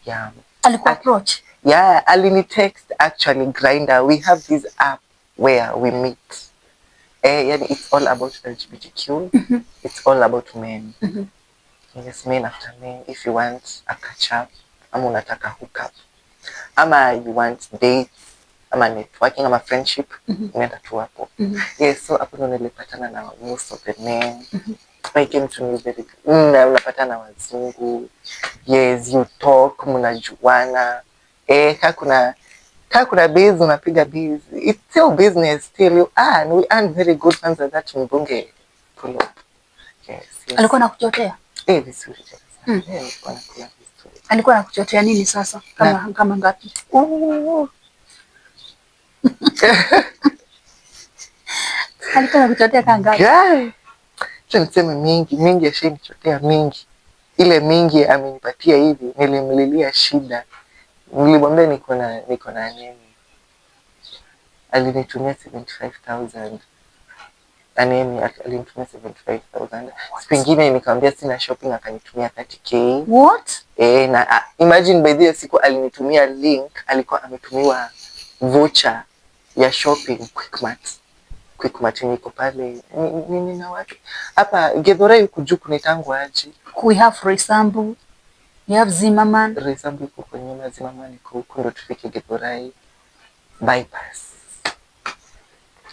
Yeah. Alikuwa approach? Yeah, alini text actually Grindr. We have this app where we meet. Eh, yani it's all about LGBTQ. It's all about men. Yes, men after men. If you want a catch up, ama unataka hook up, ama you want dates, ama networking, ama friendship, unaenda tu hapo. Yes, so hapo ndo nilipatana na most of the men. I came to me very unapatana na wazungu. Yes, you talk, mnajuana. Eh, ka kuna biz, unapiga biz. It's still business, still you earn. We earn very good funds at that mbunge pull up. Yes, yes. Alikuwa anakuchotea? Eh, vizuri sana. Eh, alikuwa anakula vizuri. Alikuwa anakuchotea nini sasa? Kama ngapi? Alikuwa anakuchotea kama ngapi? Guy. Acha niseme mingi, mingi ashanichotea mingi. Ile mingi amenipatia hivi, nilimlilia shida. Nilimwambia niko na nini. Alinitumia 75,000. Anemi alinitumia 75,000. Siku ingine nikamwambia sina shopping, akanitumia 30k. What? Eh, na imagine by the siku alinitumia link, alikuwa ametumiwa voucher ya shopping Quickmart. Quickmart niko pale nini na watu hapa Githurai huku juu kunaitangwa aje? We have Roysambu, we have Zimmerman. Roysambu iko kwa nyuma, Zimmerman iko huku ndo tufike Githurai. Bypass.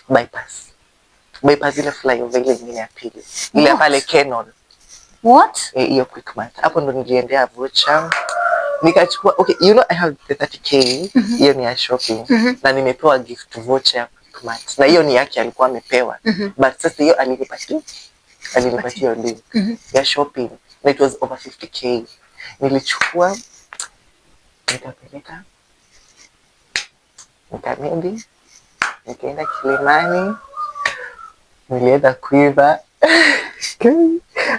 Bypass. Bypass ile flyover ile nyingine ya pili. Ile pale Kenol. What? Hiyo Quickmart. Hapo ndo niliendea voucher. Nikachukua, okay, you know I have the 30k, hiyo ni ya shopping. Na nimepewa gift voucher ya Quickmart. Na hiyo ni yake alikuwa amepewa. But sasa hiyo alinipatia link ya shopping. Na it was over 50k. Nilichukua, nikapeleka, nikamedi, nikaenda Kilimani, nilienda Quiver.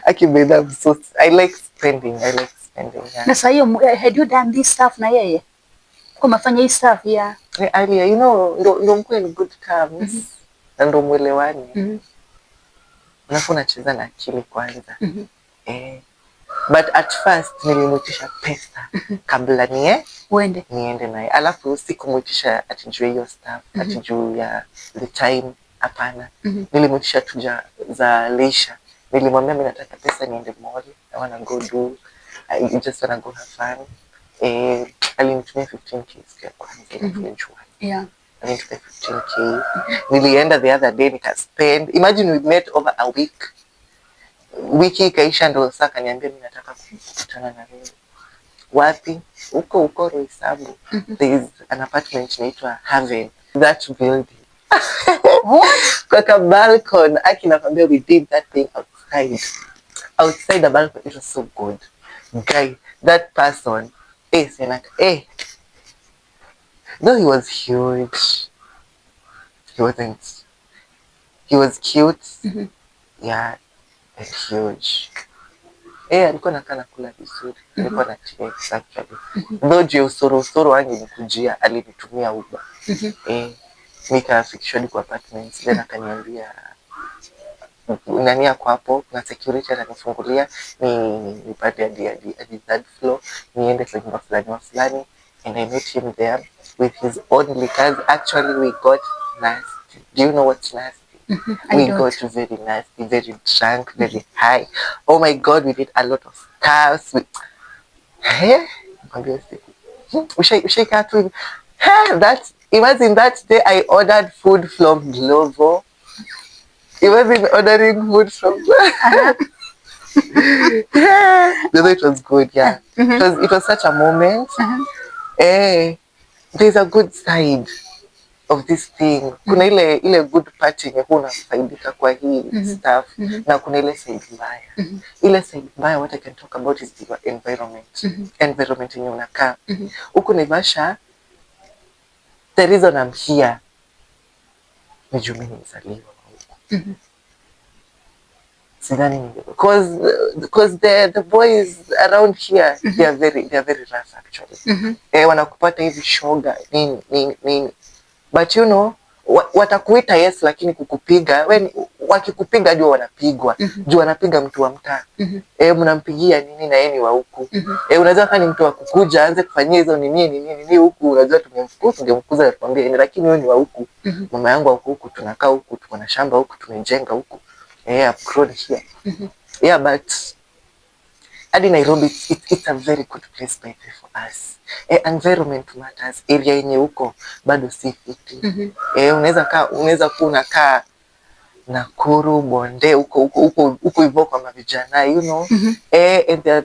Akibeda, so I like spending, I like spending. Yeah. Na sasa hiyo had you done this stuff na yeye? Kwa mafanya hii stuff ya Earlier, you know, ndo mkuwe in good terms. Na ndo mwelewane. Alafu unacheza na akili kwanza. But at first nilimuitisha pesa kabla uende niende naye. Alafu sikumuitisha ati juu hiyo stuff, ati juu ya the time, hapana. Nilimuitisha tu za leisure. Nilimwambia mimi nataka pesa niende mall, I wanna go do, I just wanna go have fun. Alinitumia 15k siku ya kwanza ile tulijuana. Yeah. Alinitumia 15k. Nilienda the other day nika spend. Imagine we met over a week. Wiki ikaisha ndo sasa akaniambia mimi nataka kukutana na wewe. Wapi? Huko huko Roysambu. There is an apartment inaitwa Haven. That building. What? Kwa ka balcony, aki nakwambia we did that thing outside. Outside the balcony, it was so good. Guy, that person, eh, Senak, eh. Though he was huge, he wasn't. He was cute, yeah, and huge. Eh, alikuwa nakaa nakula vizuri, alikuwa na TX actually. Though juu ya usoro usoro angenikujia, alinitumia Uber. Eh, nikafikishwa hadi kwa apartments, then akaniambia nani ako hapo, kuna security atanifungulia ni nipande hadi third floor, niende kwa nyumba fulani wa fulani, and I met him there with his own liquors. Actually, we got nasty. Do you know what's nasty? I We don't. Got very nasty, very drunk, very high. Oh my God, we did a lot of stuff. We... Hey? Nakwambia siku. Ushaikaa tu hivi. Hey, that, imagine that day I ordered food from Glovo. Imagine ordering food from yeah. Though it was good, yeah. It was such a moment. Eh, there's a good side of this thing. Kuna ile good part yenye huwa unafaidika kwa hii stuff na kuna ile side mbaya. Ile side mbaya, what I can talk about is the environment. Environment yenye unakaa. Huku Naivasha, the reason I'm here ni juu mimi ni mzaliwa wa huku. Sidhani cause the boys around here, they are very rough actually. Eh, wanakupata hivi shoga nini nini nini, but you know watakuita yes, lakini kukupiga we, wakikupiga jua wanapigwa juu wanapiga mtu wa mtaa. Eh, mnampigia nini na yeye ni wa huku? Eh, unaweza kama ni mtu wa kukuja aanze kufanyia hizo nini nini nini huku, unajua tungemfukuza tungemfukuza na tukwambie nini, lakini wewe ni wa huku. Mama yangu ako huku, tunakaa huku, tuko na shamba huku, tumejenga huku. Eh, I've grown here. Yeah, but hadi Nairobi, it's a very good place by the way for us. Eh, environment matters. Area yenye huko bado si fiti. Eh, unaweza kuwa unakaa Nakuru, Bonde, huko huko huko huko hivyo kwa mavijana. Eh, and there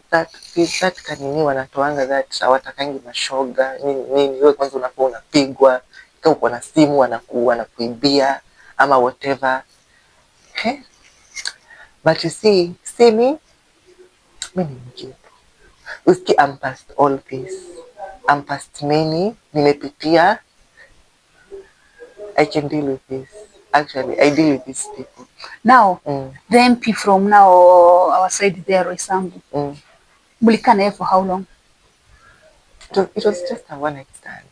that kanini wanatoanga that hawatakangi mashoga nini nini. Wewe kwanza unakuwa unapigwa, kama uko na simu wanakuibia ama whatever. Eh? But you see, see me, mi ni mjibu. Uski, I'm past all this. I'm past many. Nimepitia. I can deal with this. Actually, I deal with these people. Now, the MP from now our side there, Roysambu. Mlikaa naye for how long? It was just a one night stand.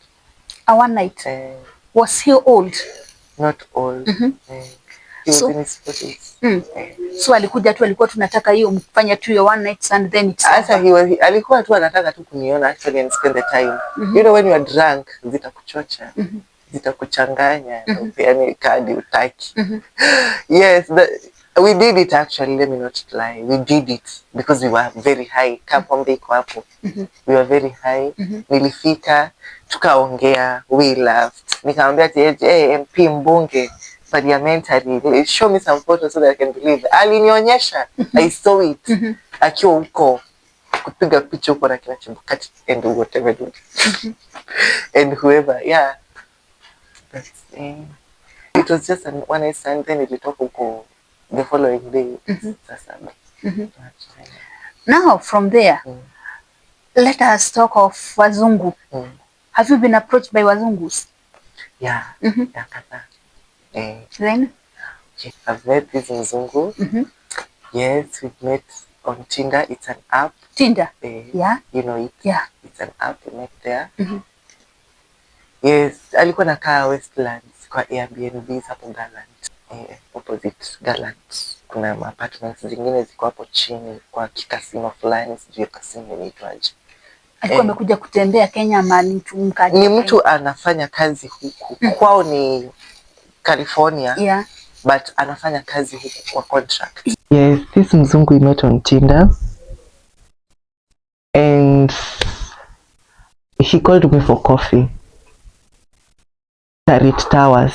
A one night. Eh, Was he old? Not old. Eh, he was in his 40s. Eh. So alikuja tu, alikuwa tunataka hiyo mfanya tu hiyo one night stand, then it's Hata over. alikuwa tu anataka tu kuniona actually and spend the time. You know when you are drunk, zitakuchocha. Zitakuchanganya. Upeane kadi utaki. Yes, we did it actually, let me not lie. We did it because we were very high. Kaa pombe iko hapo. We were very high. Nilifika, tukaongea, we laughed. Nikamwambia ati hey, MP mbunge parliamentary, show me some photos so that I can believe. Alinionyesha, I saw it. Akiwa huko kupiga picha huko na kina Chebukati and whatever dude. And whoever, yeah. That's, eh, it was just an one night stand, then ilitoka huko the following day saa 7. Now from there, let us talk of wazungu. Have you been approached by wazungus? Yeah, yeah, kadhaa. Eh, Then? Okay. I've met this mzungu. Yes, we've met on Tinder. It's an app. Tinder. Eh, you know it. Yeah. It's an app we met there. Yes, alikuwa nakaa Westlands kwa Airbnb hapo Gallant. Eh, opposite Gallant. Kuna apartments zingine ziko hapo chini kwa kikasino fulani, sijui kasino inaitwaje. Alikuwa Eh. amekuja kutembea Kenya ama ni mtu mkaji Ni wa mtu anafanya kazi huku. Kwao ni California, Kenya? Yeah. but anafanya kazi huku kwa contract. Yes, this mzungu we met on Tinder and he called me for coffee. Sarit Towers.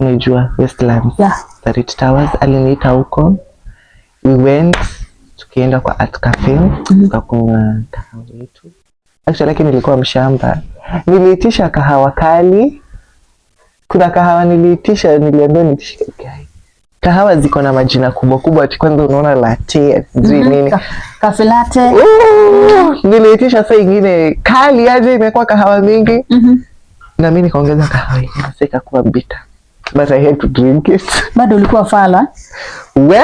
Unajua Westlands. Yeah. Sarit Towers aliniita huko. We went, tukienda kwa Art Cafe, tukakunywa kahawa yetu. Actually, lakini nilikuwa mshamba. Niliitisha kahawa kali. Kuna kahawa niliitisha, niliambiwa niitishe guy. Kahawa ziko na majina kubwa kubwa, ati kwanza unaona latte, sijui nini. Cafe latte. Ooh, niliitisha saa ingine kali aje, imekuwa kahawa mingi na mi nikaongeza kahawa ingine, sasa ikakuwa bitter, but I had to drink it. Bado ulikuwa fala. We,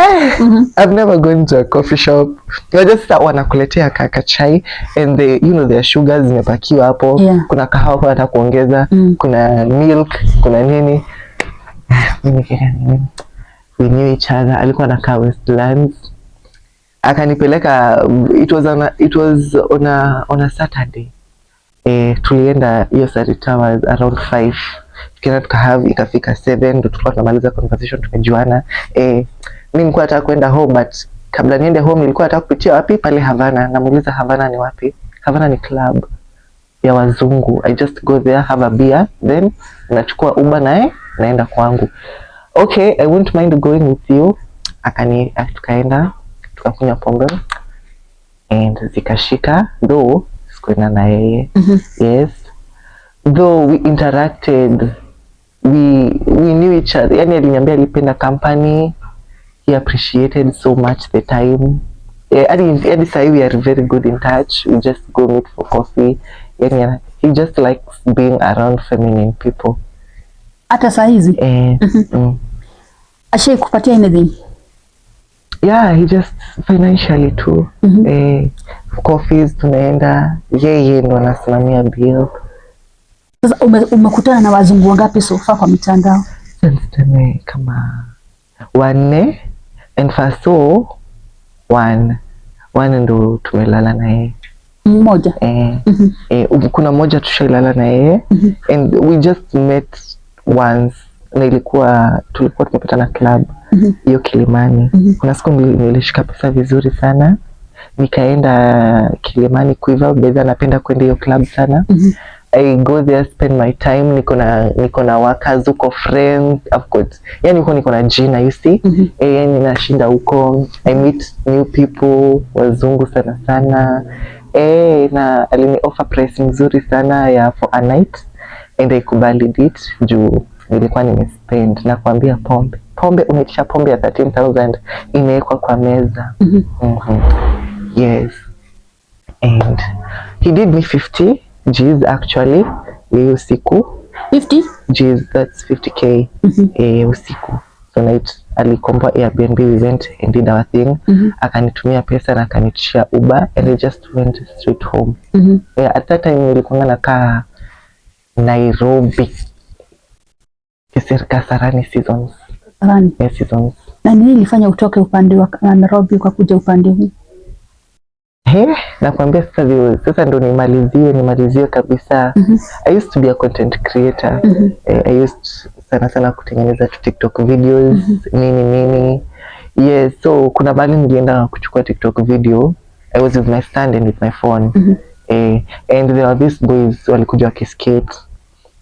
I've never gone to a coffee shop. Unajua sasa wanakuletea kaka chai and the, you know, their sugars zimepakiwa hapo. Kuna kahawa kwa hata kuongeza, kuna milk, kuna nini. Mimi nikaenda nini. We knew each other. Alikuwa anakaa Westlands. Akanipeleka, it was on a Saturday. Tulienda hiyo Sarit Towers around 5, tukaenda tukahave, ikafika 7 ndo tulikuwa tunamaliza conversation, tumejuana. Mi nilikuwa nataka kwenda home, but kabla niende home nilikuwa nataka kupitia wapi pale Havana. Namuuliza Havana ni wapi? Havana ni club ya wazungu. I just go there, have a beer, then nachukua Uber naye naenda kwangu. Okay, I won't mind going with you. Akani tukaenda tukakunywa pombe and zikashika, though sikuenda na yeye. Yes, though we interacted, we knew each other. Yani aliniambia alipenda company, he appreciated so much the time. Yeah, hadi sahi we are very good in touch. We just go meet for coffee. Yani he just likes being around feminine people. Hata saa hizi Eh. Ashai kupatia anything? Yeah, he just financially too. Coffees tunaenda, yeye ndo anasimamia bill. Sasa umekutana na wazungu wangapi so far kwa mitandao? Niseme kama wanne, and first one one ndo tumelala na yeye. Mmoja. Eh, kuna mmoja tushailala na yeye and we just met once na ilikuwa tulikuwa tumepatana club hiyo Kilimani. Kuna siku nilishika pesa vizuri sana, nikaenda Kilimani Quiver. Bedha napenda kwenda hiyo club sana. I go there, spend my time, niko na workers huko, friends I've got, yani huko niko na jina, you see. Yani nashinda huko, I meet new people, wazungu sana sana. Na alini offer price nzuri sana ya for a night and I kubalied it juu nilikuwa nimespend. Nakwambia pombe, pombe unaitisha pombe ya 13,000 imewekwa kwa meza. Yes, and he did me 50 Gs actually hiyo usiku. 50? Gs, that's 50K. Usiku, so night alikomboa Airbnb, we went and did our thing. Akanitumia pesa na akanitishia Uber and I just went straight home. Yeah, at that time nilikuwa nakaa Nairobi, Kasarani Seasons. Rani. Yeah, Seasons. Na nini ilifanya utoke upande wa Nairobi kwa kuja upande huu? He, nakwambia sasa sasa ndo nimaliziwe kabisa. I used to be a content creator. I used sana sana kutengeneza tu TikTok videos, nini nini. Yes, so kuna mahali nilienda kuchukua TikTok video. I was with my stand and with my phone. And there were these boys walikuja wakiskate,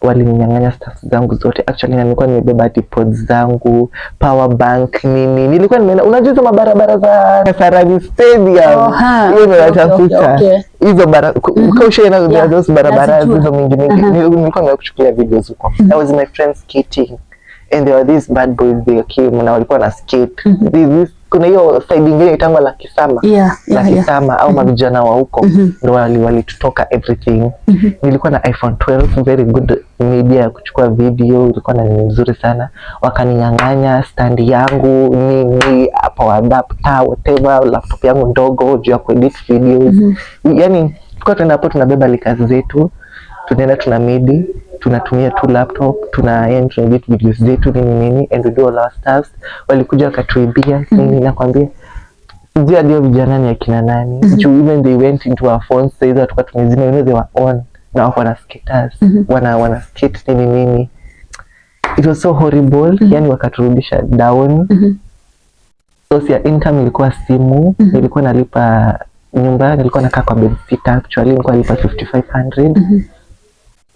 walininyang'anya stuff zangu zote actually, na nilikuwa nimebeba hadi pods zangu, power bank, nini. Nilikuwa nimeenda, unajua hizo mabarabara za Kasarani Stadium? Oh, ha. Hiyo ndio natafuta. Hizo bara ushaenda those barabara Nazijua. Hizo mingi mingi. Nilikuwa nimeenda kuchukulia videos huko. I was with my friends skating and there were these bad boys, they came na walikuwa na skate. Kuna hiyo side ingine itangwa la Kisama, la Kisama au mavijana wa huko ndo walitutoka everything. Nilikuwa na iPhone 12, very good media ya kuchukua video, ilikuwa na nini nzuri sana. Wakaninyang'anya stand yangu, nini, power adapter, whatever, laptop yangu ndogo juu ya kuedit videos. Yani tulikuwa tunaenda hapo, tunabeba liquors zetu, tunaenda tuna midi, tunatumia tu laptop, tuna yani tuna edit videos zetu, nini nini, and we do all our stuffs. Walikuja wakatuibia nini, nakwambia sijui hadi hao vijana ni akina nani, juu even they went into our phones. Saizi tulikuwa tumezima, they were on na wako wana skaters, wana skate, nini nini. It was so horrible. Yani wakaturudisha down. Source ya income ilikuwa simu. Nilikuwa nalipa nyumba, nilikuwa nakaa kwa bedsitter actually, nilikuwa nalipa 5500.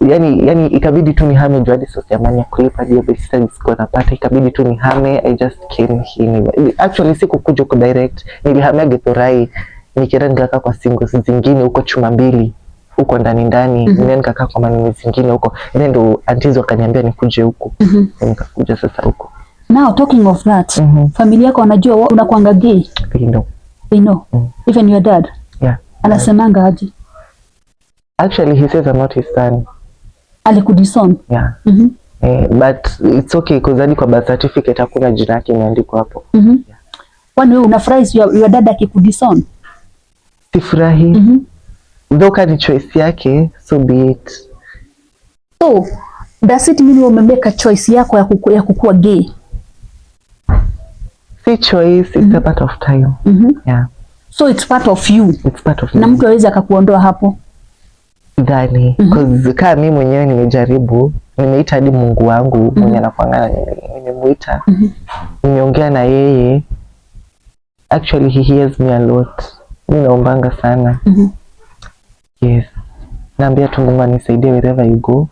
Yani ikabidi tu nihame juu hadi source ya money ya kulipa hiyo bedsitter sikuwa napata, ikabidi tu nihame. I just came here. Actually sikukuja huko direct, nilihamia Githurai, nikienda nikakaa kwa singles zingine huko chuma mbili. Huko ndani ndani. Nikakaa kwa manini zingine huko, then ndo aunties wakaniambia nikuje huku. Nikakuja sasa huko. Now talking of that, familia yako wanajua unakuanga gay? They know. They know. Mm. Even your dad? Yeah. Anasemanga aje? Actually, he says I'm not his son. Alikudisown? Yeah. Eh, but it's okay because hadi kwa birth certificate hakuna jina yake imeandikwa hapo. Kwani wewe unafurahi your dad akikudisown? Sifurahi. Though ka ni choice yake, so be it. So, does it mean wewe umemake choice yako ya kukua gay? Si choice, it's a part of time. Yeah. So it's part of you. It's part of Na me. mtu hawezi akakuondoa hapo. Sidhani. Cause kaa mi mwenyewe nimejaribu, nimeita hadi Mungu wangu mwenye anakuanga, nimemuita. Nimeongea na yeye. Actually, he hears me a lot. Mi naombanga sana. Yes. Naambia tu Mungu anisaidie wherever you go.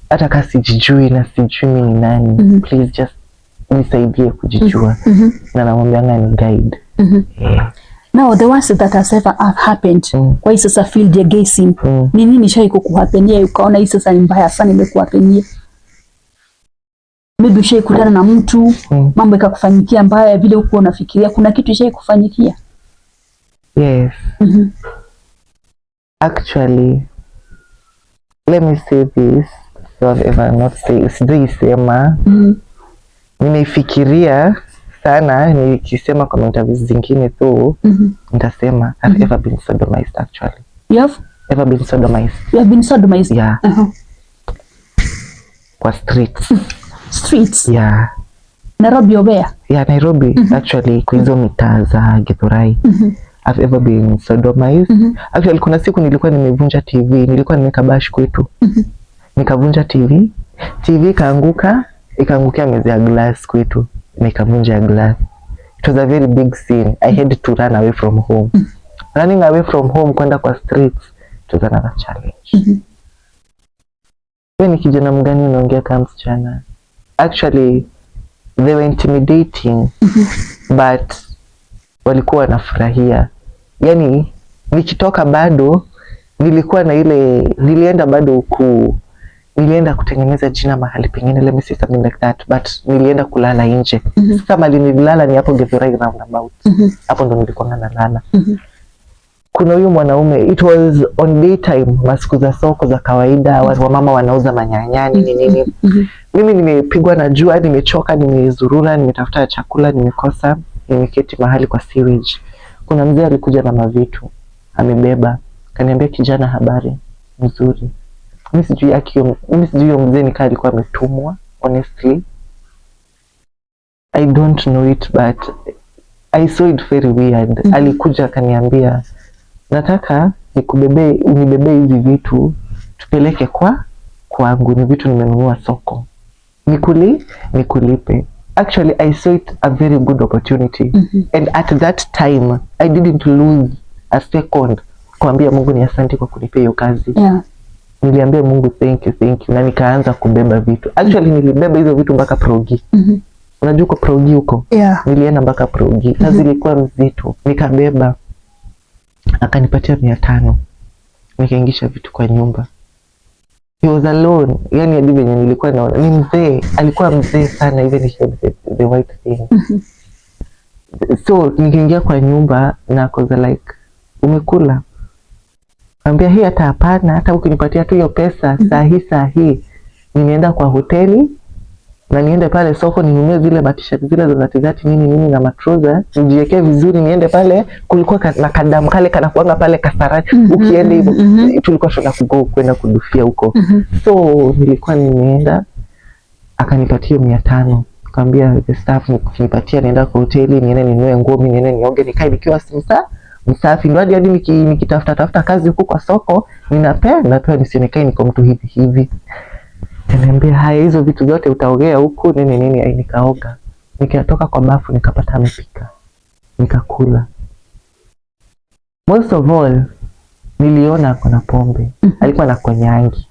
Hata kaa sijijui na sijui mi ni nani. Please just nisaidie kujijua. Na namwambianga ni guide. Yeah. Now the worst that has ever happened kwa hii sasa field ya gay scene, ni nini shai kukuhappenia ukaona hii sasa ni mbaya sana imekuhappenia? Maybe ushai kutana na mtu, mambo ikakufanyikia mbaya vile hukuwa unafikiria. Kuna kitu ishai kufanyikia? Yes. Actually, let me say this. So I've ever not say, sijaisema. Nimeifikiria sana nikisema kwa interviews zingine tu. Nitasema I've ever been sodomized, actually. You have Ever been sodomized. You have been sodomized? Yeah. Kwa streets. Streets? Yeah. Nairobi or where? Yeah, Nairobi, actually, kwa hizo mitaa za Githurai. I've ever been sodomized. Actually, kuna siku nilikuwa nimevunja TV, nilikuwa nimeweka bash kwetu. Nikavunja TV, TV ikaanguka, ikaangukia meza ya glass kwetu na ikavunja ya glass. It was a very big scene. I had to run away from home. Running away from home kwenda kwa streets, it was another challenge. Wewe ni kijana mgani unaongea kama msichana? Actually, they were intimidating, but walikuwa wanafurahia. Yani nikitoka bado nilikuwa na ile, nilienda bado nilienda kutengeneza jina mahali pengine, let me say something like that, but nilienda kulala nje. Sasa mahali nililala ni hapo Githurai roundabout. Hapo ndo nilikuwa nalala. Kuna huyu mwanaume, it was on daytime, masiku za soko za kawaida, watu wamama wanauza manyanya, nini nini. Mimi nimepigwa na jua, nimechoka, nimezurura, nimetafuta chakula, nimekosa, nimeketi mahali kwa sewage. Kuna mzee alikuja na mavitu amebeba, kaniambia, "Kijana, habari?" "Mzuri." Mimi sijui huyo mzee nikaa alikuwa ametumwa, honestly. I don't know it, but I saw it very weird. Alikuja akaniambia, "Nataka nikubebe, unibebee hizi vitu tupeleke kwangu, ni vitu nimenunua soko, nikulipe." Actually, I saw it a very good opportunity and at that time I didn't lose a second kuambia Mungu ni asante kwa kunipea hiyo kazi. Niliambia Mungu, "Thank you, thank you," na nikaanza kubeba vitu. Actually, nilibeba hizo vitu mpaka Progi. Unajua uko Progi huko? Yeah. Nilienda mpaka Progi na zilikuwa mzito, nikabeba. Akanipatia 500, nikaingisha vitu kwa nyumba. He was alone, yani hadi venye nilikuwa naona ni mzee, alikuwa mzee sana, even he had the white thing. So nikaingia kwa nyumba na akaza like, "Umekula?" Ambia hii hata hapana, hata ukinipatia tu hiyo pesa saa hii saa hii ninaenda kwa hoteli na niende pale soko ninunue zile matishati zile za thirty thirty, nini nini, na matrouser, nijiwekee vizuri, niende pale. Kulikuwa na kadamu kale kanakuanga pale Kasarani, ukienda hivyo, tulikuwa tuna kugo kwenda kudufia huko. So nilikuwa nimeenda, akanipatia 500. Kaambia the staff, "Ukinipatia nienda kwa hoteli, niende ninunue nguo, mimi niende nioge, nikae nikiwa msafi, ndo hadi nikitafuta tafuta kazi huku kwa soko ninapea napewa, nisionekae niko mtu hivi hivi." Kaniambia, "Haya, hizo vitu zote utaogea huku, nini nini." Ai, nikaoga, nikatoka kwa bafu nikapata amepika, nikakula. Most of all, niliona ako na pombe, alikuwa na konyangi.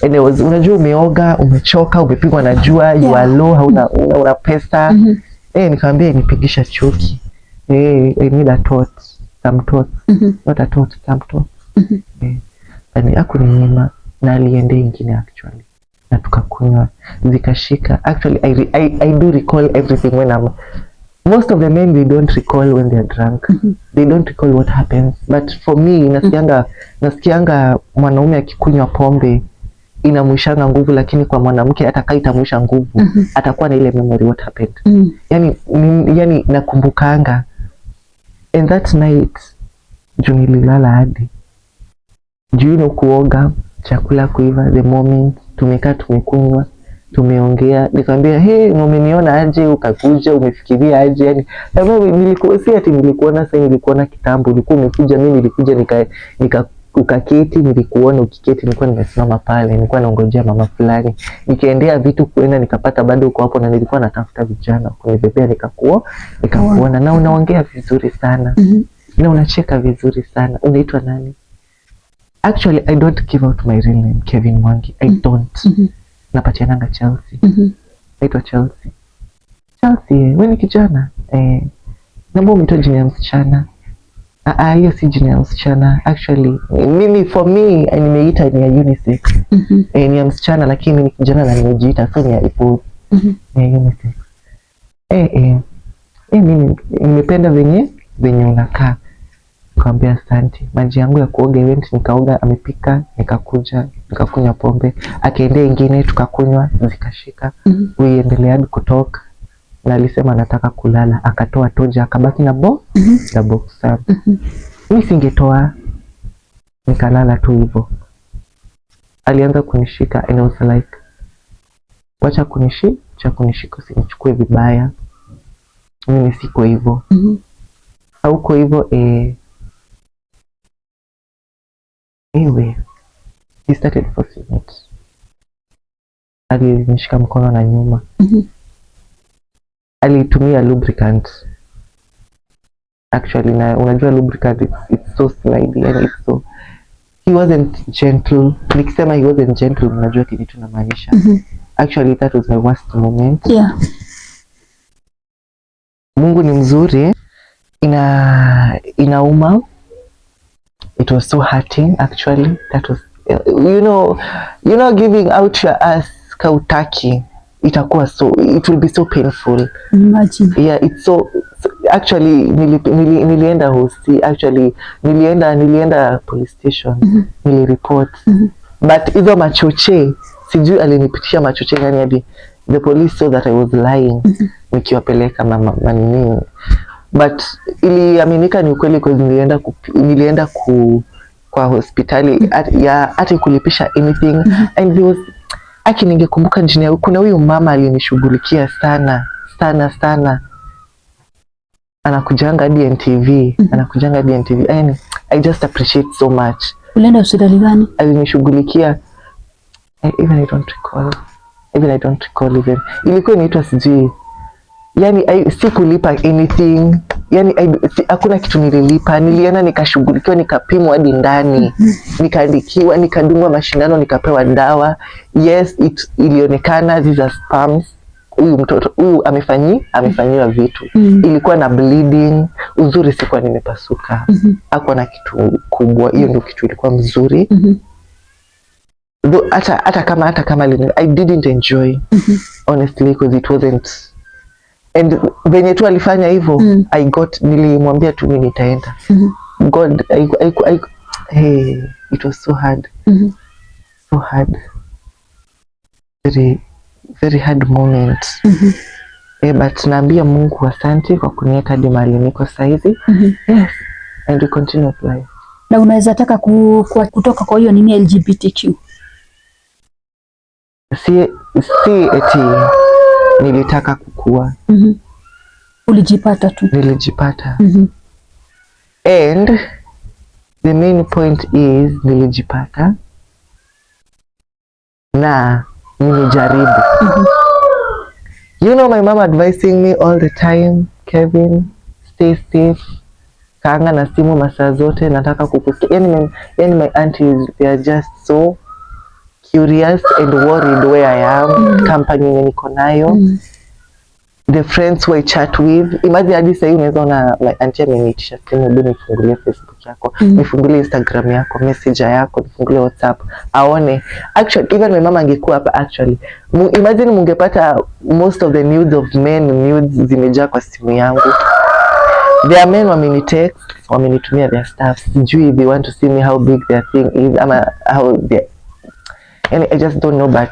And it was, unajua umeoga, umechoka, umepigwa na jua, you are low, hauna una pesa. Eh, nikamwambia nipigisha chuki. Eh, I need a tot, some tots. Not a tot, some tots. Eh. Yani hakuninyima na aliendea ingine actually, na tukakunywa zikashika. Actually I do recall everything when I'm, most of the men, they don't recall when they are drunk. They don't recall what happens, but for me nasikianga mwanaume akikunywa pombe inamwishanga nguvu, lakini kwa mwanamke hata kama itamwisha nguvu, atakuwa na ile memory what happened. Yani, yani nakumbukanga. And that night juu nililala hadi juu ino kuoga, chakula kuiva, the moment tumekaa, tumekunywa, tumeongea, nikamwambia, "Hey, umeniona aje ukakuja? Umefikiria aje?" Yani kama nilikuwa, si ati nilikuona sasa, nilikuona kitambo, ulikuwa umekuja, mimi nilikuja nika ukaketi, nilikuona ukiketi, nilikuwa nimesimama pale, nilikuwa naongojea mama fulani, nikaendea vitu kuenda, nikapata bado uko hapo, na nilikuwa natafuta vijana kunibebea, nikakuona na unaongea vizuri sana na unacheka vizuri sana. Unaitwa nani?" Actually, I don't give out my real name, Kevin Mwangi. I don't. Napatiananga Chelsea. Naitwa Chelsea. "Chelsea, eh, wewe ni kijana? Eh, naomba umeitwa jina ya msichana." "Ah, ah, hiyo si jina ya msichana. Actually, mimi, for me, nimeita ni ya unisex." "Eh, ni ya msichana, lakini mimi ni kijana na nimejiita, so ni ya ipo ni ya unisex." "Eh, eh. Eh, mimi nimependa venye unakaa." Nikamwambia asante. Maji yangu ya kuoga event, nikaoga, amepika, nikakuja, nikakunywa pombe, akaendea ingine, tukakunywa zikashika. We hadi kutoka na alisema anataka kulala, akatoa toja, akabaki na na boxer. Mi singetoa, nikalala tu hivyo. Alianza kunishika and I was like, "Wacha kunishika, usinichukue vibaya, mimi siko hivyo." "Hauko hivyo, eh?" Anyway, he started forcing it. Alinishika mkono na nyuma. Alitumia lubricant actually, na unajua lubricant, it's so slidey and it's so, he wasn't gentle. Nikisema he wasn't gentle, unajua kenye tunamaanisha. Actually, that was my worst moment. Mungu ni mzuri. Inauma. It was so hurting actually. That was giving out your ass kautaki, itakuwa so, it will be so painful. Imagine. Yeah, it's so actually nilienda hosi, actually nilienda police station, nilireport, but hizo machoche, sijui alinipitisha machoche gani hadi the police saw that I was lying nikiwapeleka mama manini, but iliaminika ni ukweli cause nilienda kwa hospitali ya hata kulipisha anything. And there was, aki ningekumbuka jina, kuna huyu mama alinishughulikia sana sana sana, anakujanga hadi NTV, anakujanga hadi NTV. Yani, I just appreciate so much. Ulienda hospitali gani? Alinishughulikia. Even I don't recall, even I don't recall even ilikuwa inaitwa sijui. Yani sikulipa anything. Yani hakuna kitu nililipa. Nilienda nikashughulikiwa, nikapimwa hadi ndani, nikaandikiwa, nikadungwa mashindano, nikapewa dawa. Yes, ilionekana these are sperms. Huyu mtoto huyu amefanyiwa vitu. Ilikuwa na bleeding. Uzuri sikuwa nimepasuka, hakuwa na kitu kubwa. Hiyo ndio kitu ilikuwa mzuri. Though hata kama I didn't enjoy honestly, because it wasn't, and venye tu alifanya hivyo, I got, nilimwambia tu mimi nitaenda. God, hey, it was so hard, so hard, very very hard moment. Eh, but naambia Mungu asante kwa kuniweka hadi mahali niko saizi. Yes, and we continue with life. Na unaweza taka kutoka kwa hiyo nini LGBTQ? Si eti nilitaka kukua. Ulijipata tu. Nilijipata. And the main point is nilijipata na nimejaribu. You know my mom advising me all the time, "Kevin, stay safe, kaanga na simu masaa zote, nataka kukusikia." Yani my aunties, they are just so curious and worried where I am, company yenye niko nayo, the friends who I chat with. Imagine hadi sahii unaweza ona my auntie ameniitisha simu, hebu nifungulie Facebook Facebook yako, nifungulie Instagram yako, Messenger yako, nifungulie WhatsApp, aone. Actually, even my mama angekuwa hapa actually. Imagine mungepata most of the nudes of men, nudes zimejaa kwa simu yangu. There are men wamenitext, wamenitumia their stuff. Sijui if they want to see me, how big their thing is, ama how they, and I just don't know, but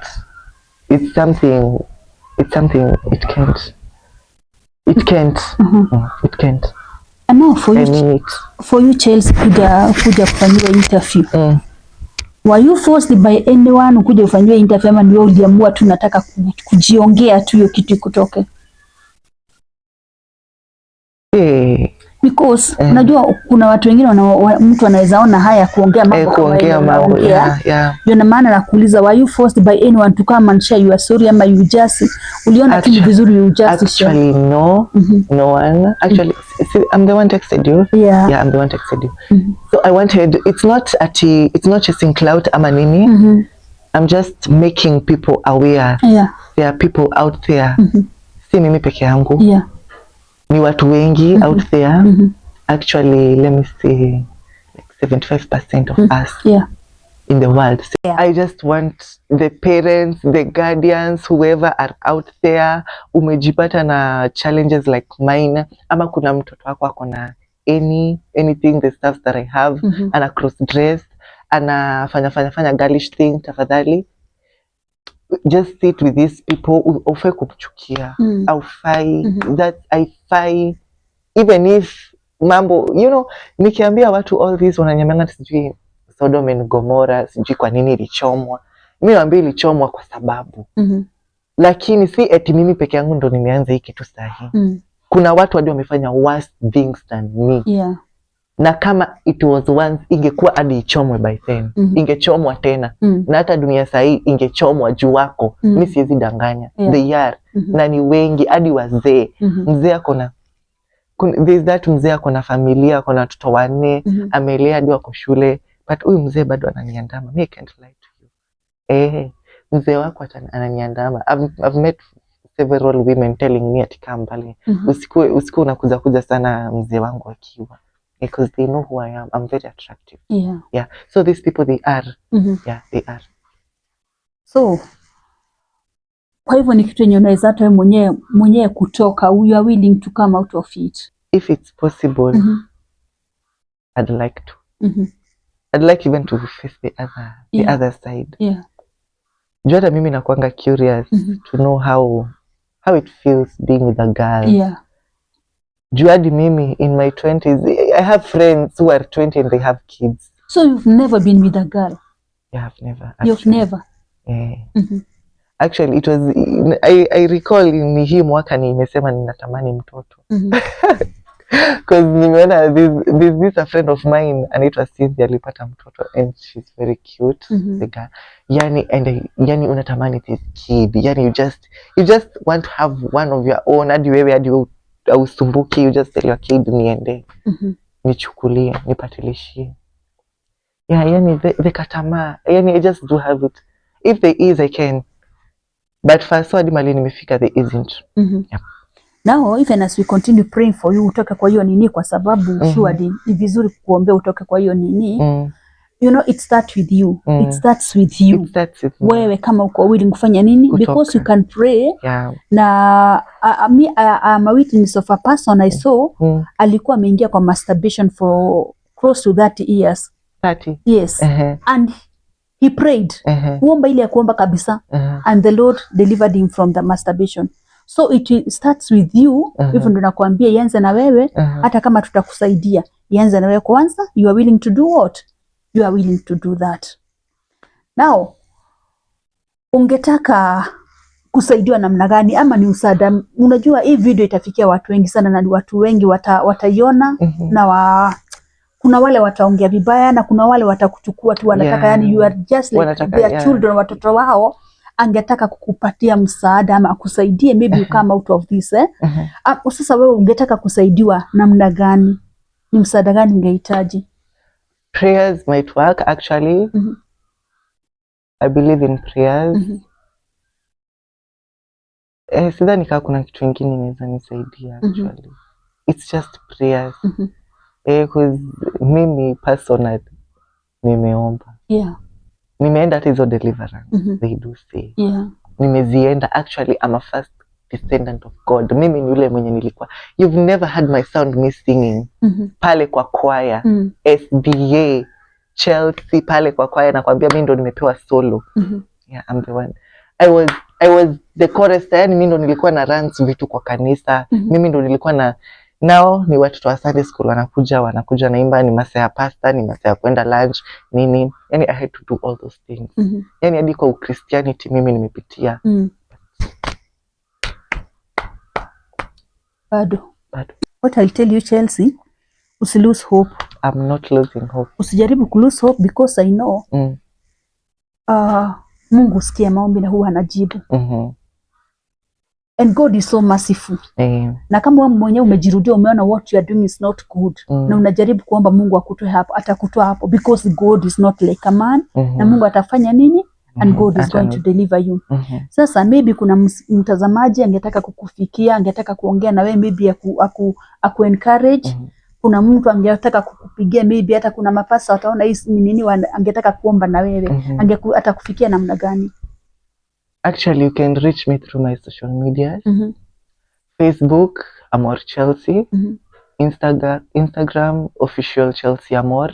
it's something it can't, it can't. And now for I you, mean it. For you, Chelsea, kuja kufanyiwa interview, were you forced by anyone kuja ufanyiwe interview, ama ni wewe uliamua tu nataka kujiongea tu hiyo kitu ikutoke? Eh, Because unajua kuna watu wengine mtu anaweza ona haya kuongea mambo kama kuongea yale mambo, unaongea. Ndio na maana nakuuliza, were you forced by anyone to come and share your story, ama you just uliona tu ni vizuri you just share? Actually, no, no one. Actually, see, I'm the one texted you. Yeah, I'm the one texted you. So I wanted, it's not ati, it's not chasing clout ama nini. I'm just making people aware. There are people out there. Si mimi peke yangu. Ni watu wengi out there. Actually, let me say like 75% of us in the world. So I just want the parents, the guardians, whoever are out there, umejipata na challenges like mine, ama kuna mtoto wako ako na anything, the stuff that I have, ana cross dress, anafanya fanya fanya girlish thing, tafadhali just sit with these people. Ufai kumchukia, aufai, that haifai. Even if mambo, nikiambia watu all this, wananiambianga sijui Sodom and Gomorrah, sijui kwa nini ilichomwa. Mi naambia ilichomwa kwa sababu, lakini si eti mimi peke yangu ndo nimeanza hii kitu sahi. Kuna watu hadi wamefanya worse things than me, na kama it was once, ingekuwa hadi ichomwe by then, ingechomwa tena, na hata dunia sahii ingechomwa juu wako. Mi siwezi danganya. They are, na ni wengi, hadi wazee. Mzee akona, there's that mzee ako na familia, ako na watoto wanne, amelea hadi wako shule, but huyu mzee bado ananiandama. Mi I can't lie to you. Eh, mzee wako ananiandama. I've met several women telling me ati kaa mbali, usiku unakuja kuja sana mzee wangu akiwa, because they know who I am. I'm very attractive. Yeah, so these people, they are, yeah, they are. So kwa hivyo ni kitu yenye unaweza hata wewe mwenyewe kutoka, you are willing to come out of it? If it's possible, I'd like to. I'd like even to face the other side. Juu hata mimi nakuanga curious to know how it feels being with a girl. Juu hadi mimi in my 20s, I have friends who are 20 and they have kids. So you've never been with a girl? Yeah, I've never. You've Actually. never? Yeah. Actually, it was, I recall ni hii mwaka nimesema ninatamani mtoto, 'cause nimeona this a friend of mine anaitwa Cynthia alipata mtoto and she's very cute, the girl. Yani, and yani unatamani this kid, yani you just want to have one of your own, hadi wewe hausumbuki, you just tell your kid, "Niende nichukulie, nipatilishie." Yeah, yani the katamaa, yani I just do have it. If there is, I can, but first hadi mahali nimefika, there isn't. Yeah. Now even as we continue praying for you utoke kwa hiyo nini, kwa sababu surely ni vizuri kuombea utoke kwa hiyo nini. It starts with you. It starts with you. It starts with me. Wewe kama uko willing kufanya nini, Kutoka. Because you can pray. Na me, I'm a witness of a person I saw, alikuwa ameingia kwa masturbation for close to 30 years. 30. Yes. And he prayed, kuomba ile ya kuomba kabisa, and the Lord delivered him from the masturbation. So it starts with you. Hivyo ndo nakwambia ianze na wewe. Hata kama tutakusaidia, ianze na wewe kwanza. You are willing to do what? You are willing to do that. Now ungetaka kusaidiwa namna gani, ama ni msaada? Unajua hii video itafikia watu wengi sana, na ni watu wengi wataiona, na kuna wale wataongea vibaya na kuna wale watakuchukua tu wanataka, yani you are just like Wanataka, their children, watoto wao. Angetaka kukupatia msaada ama akusaidie, maybe you come out of this, eh? Ah, sasa wewe ungetaka kusaidiwa namna gani? Ni msaada gani ungehitaji? Prayers might work, actually. I believe in prayers. Eh, sidhani kaa kuna kitu ingine inaweza nisaidia, actually. It's just prayers. 'Cause mimi personally nimeomba, nimeenda hata hizo deliverance, they do say, nimezienda. Actually, I'm a first descendant of God. Mimi ni yule mwenye nilikuwa, you've never had my sound, me singing pale kwa choir, SDA Chelsea, pale kwa choir. Nakwambia mi ndo nimepewa solo. Yeah, I'm the one. I was the chorus, yani mi ndo nilikuwa na runs vitu kwa kanisa. Mimi ndo nilikuwa na, nao ni watoto wa Sunday school wanakuja naimba, ni masaa ya pasta, ni masaa ya kwenda lunch, nini. Yani I had to do all those things. Yani hadi kwa Christianity mimi nimepitia. Bado. Bado. What I'll tell you, Chelsea, usi lose hope. I'm not losing hope. Usijaribu ku lose hope because I know Mungu husikia maombi na huwa anajibu. And God is so merciful. Na kama wewe mwenyewe umejirudia, umeona what you are doing is not good, na unajaribu kuomba Mungu akutoe hapo, atakutoa hapo because God is not like a man. Na Mungu atafanya nini? And God is going to deliver you. Sasa maybe kuna mtazamaji angetaka kukufikia, angetaka kuongea na wewe, maybe aku encourage. Kuna mtu angetaka kukupigia, maybe hata kuna mapasta wataona hii ni nini, angetaka kuomba na wewe. Atakufikia namna gani? Actually, you can reach me through my social medias. Facebook, Amor Chelsea. Instagram official Chelsea Amor.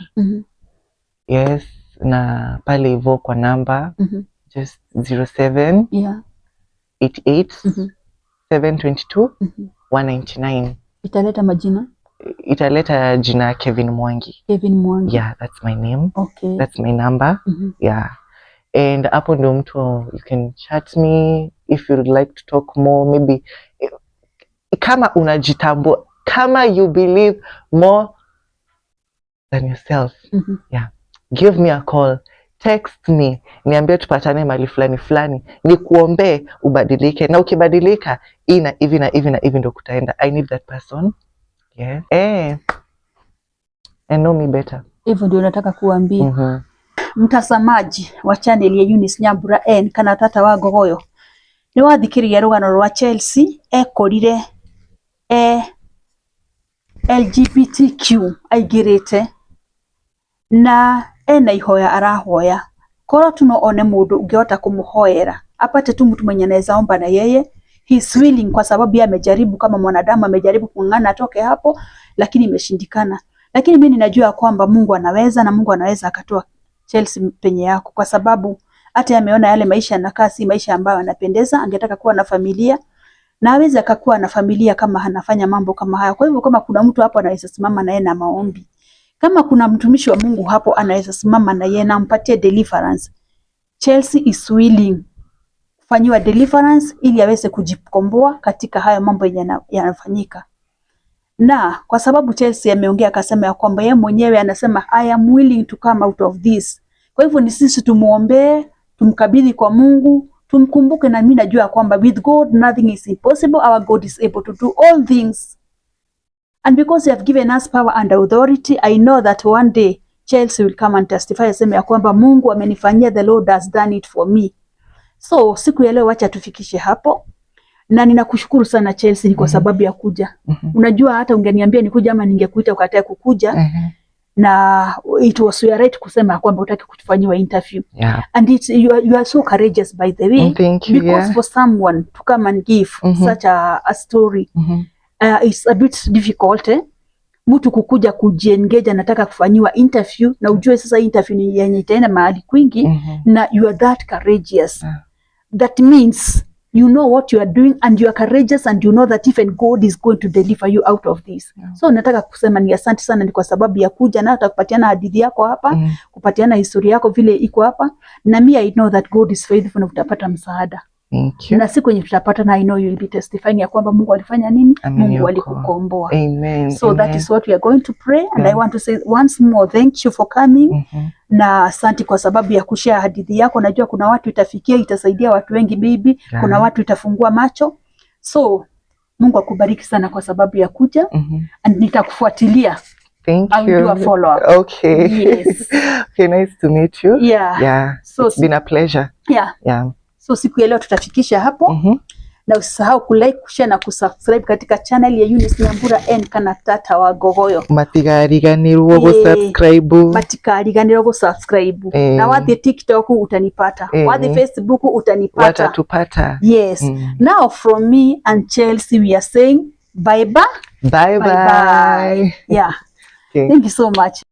Yes, na pale hivyo kwa namba just 07 88 722 199. Italeta majina? Italeta jina Kevin Mwangi. Kevin Mwangi. Yeah, that's my name. That's my number. Yeah. And hapo ndio mtu you can chat me if you would like to talk more, maybe kama unajitambua, kama you believe more than yourself. Yeah. Give me a call, text me, niambie tupatane mahali fulani fulani, nikuombee ubadilike, na ukibadilika hii na hivi na hivi na hivi ndo kutaenda. I need that person. Yeah. And know me better. Hivyo ndio nataka kuambia. Mtazamaji wa channel ya Eunice Nyambura N kana tata wa Ngogoyo, nĩ wathikĩrĩria rũgano rwa Chelsea ekorire e LGBTQ aingĩrĩte na ena ihoya arahoya korwo tu no one mũndũ ũngĩhota kũmũhoera, apate tu mtu mwenye anaweza omba na yeye. He's willing kwa sababu yeye amejaribu kama mwanadamu, amejaribu kung'ang'ana atoke hapo, lakini imeshindikana. Lakini mimi ninajua kwamba Mungu anaweza na Mungu anaweza akatoa Chelsea penye yako, kwa sababu hata ameona yale maisha yanakaa si maisha ambayo anapendeza. Angetaka kuwa na familia na aweze akakuwa na familia kama anafanya mambo kama haya. Kwa hivyo kama kuna mtu hapo anaweza simama na yeye na maombi, kama kuna mtumishi wa Mungu hapo anaweza simama na yeye na ampatie deliverance, Chelsea is willing kufanyiwa deliverance ili aweze kujikomboa katika hayo mambo yenye yanafanyika. Na kwa sababu Chelsea ameongea akasema ya kwamba yeye mwenyewe anasema, "I am willing to come out of this." Kwa hivyo ni sisi tumuombee, tumkabidhi kwa Mungu, tumkumbuke, na mimi najua kwamba with God nothing is impossible. Our God is able to do all things. And because he have given us power and authority, I know that one day Chelsea will come and testify, aseme ya kwamba Mungu amenifanyia, the Lord has done it for me. So siku ya leo wacha tufikishe hapo, na ninakushukuru sana Chelsea, ni kwa sababu ya kuja. Unajua hata ungeniambia nikuja ama ningekuita ukatae kukuja, na it was your right kusema kwamba hutaki kufanyiwa interview. And you are so courageous, by the way, Thank you. because for someone to come and give such a story, it's a bit difficult, eh? Mtu kukuja kujiengage, anataka kufanyiwa interview, na ujue sasa hii interview ni yenye itaenda mahali kwingi, na you are that courageous. That means you know what you are doing and you are courageous and you know that even God is going to deliver you out of this. So nataka kusema ni asante sana, ni kwa sababu ya kuja na hata kupatiana hadithi yako hapa, kupatiana historia yako vile iko hapa, na mi I know that God is faithful na utapata msaada. Thank you. Na siku yenye tutapata, na I know you will be testifying ya kwamba Mungu alifanya nini, Mungu Ameniokoa. alikukomboa. Amen. So that Amen. is what we are going to pray and I want to say once more, thank you for coming, na asanti kwa sababu ya kushare hadithi yako. Najua kuna watu itafikia, itasaidia watu wengi maybe, kuna watu itafungua macho. So Mungu akubariki sana kwa sababu ya kuja, and nitakufuatilia. Thank I will you. do a follow up. Okay. Yes. Okay, nice to meet you. Yeah. Yeah. So It's been a pleasure. yeah. Yeah. So siku ya leo tutafikisha hapo, Na usisahau kulike, kushare na kusubscribe katika channel ya Eunice Nyambura N kana Tata wa Ngogoyo. Matigariganirwo gũ-subscribe. Matikariganirwo gũ-subscribe. Na wathiĩ TikTok utanipata, wathiĩ Facebook utanipata. Watatupata. Yes. Now from me and Chelsea, we are saying bye bye. Bye bye. Bye. Yeah. Okay. Thank you so much.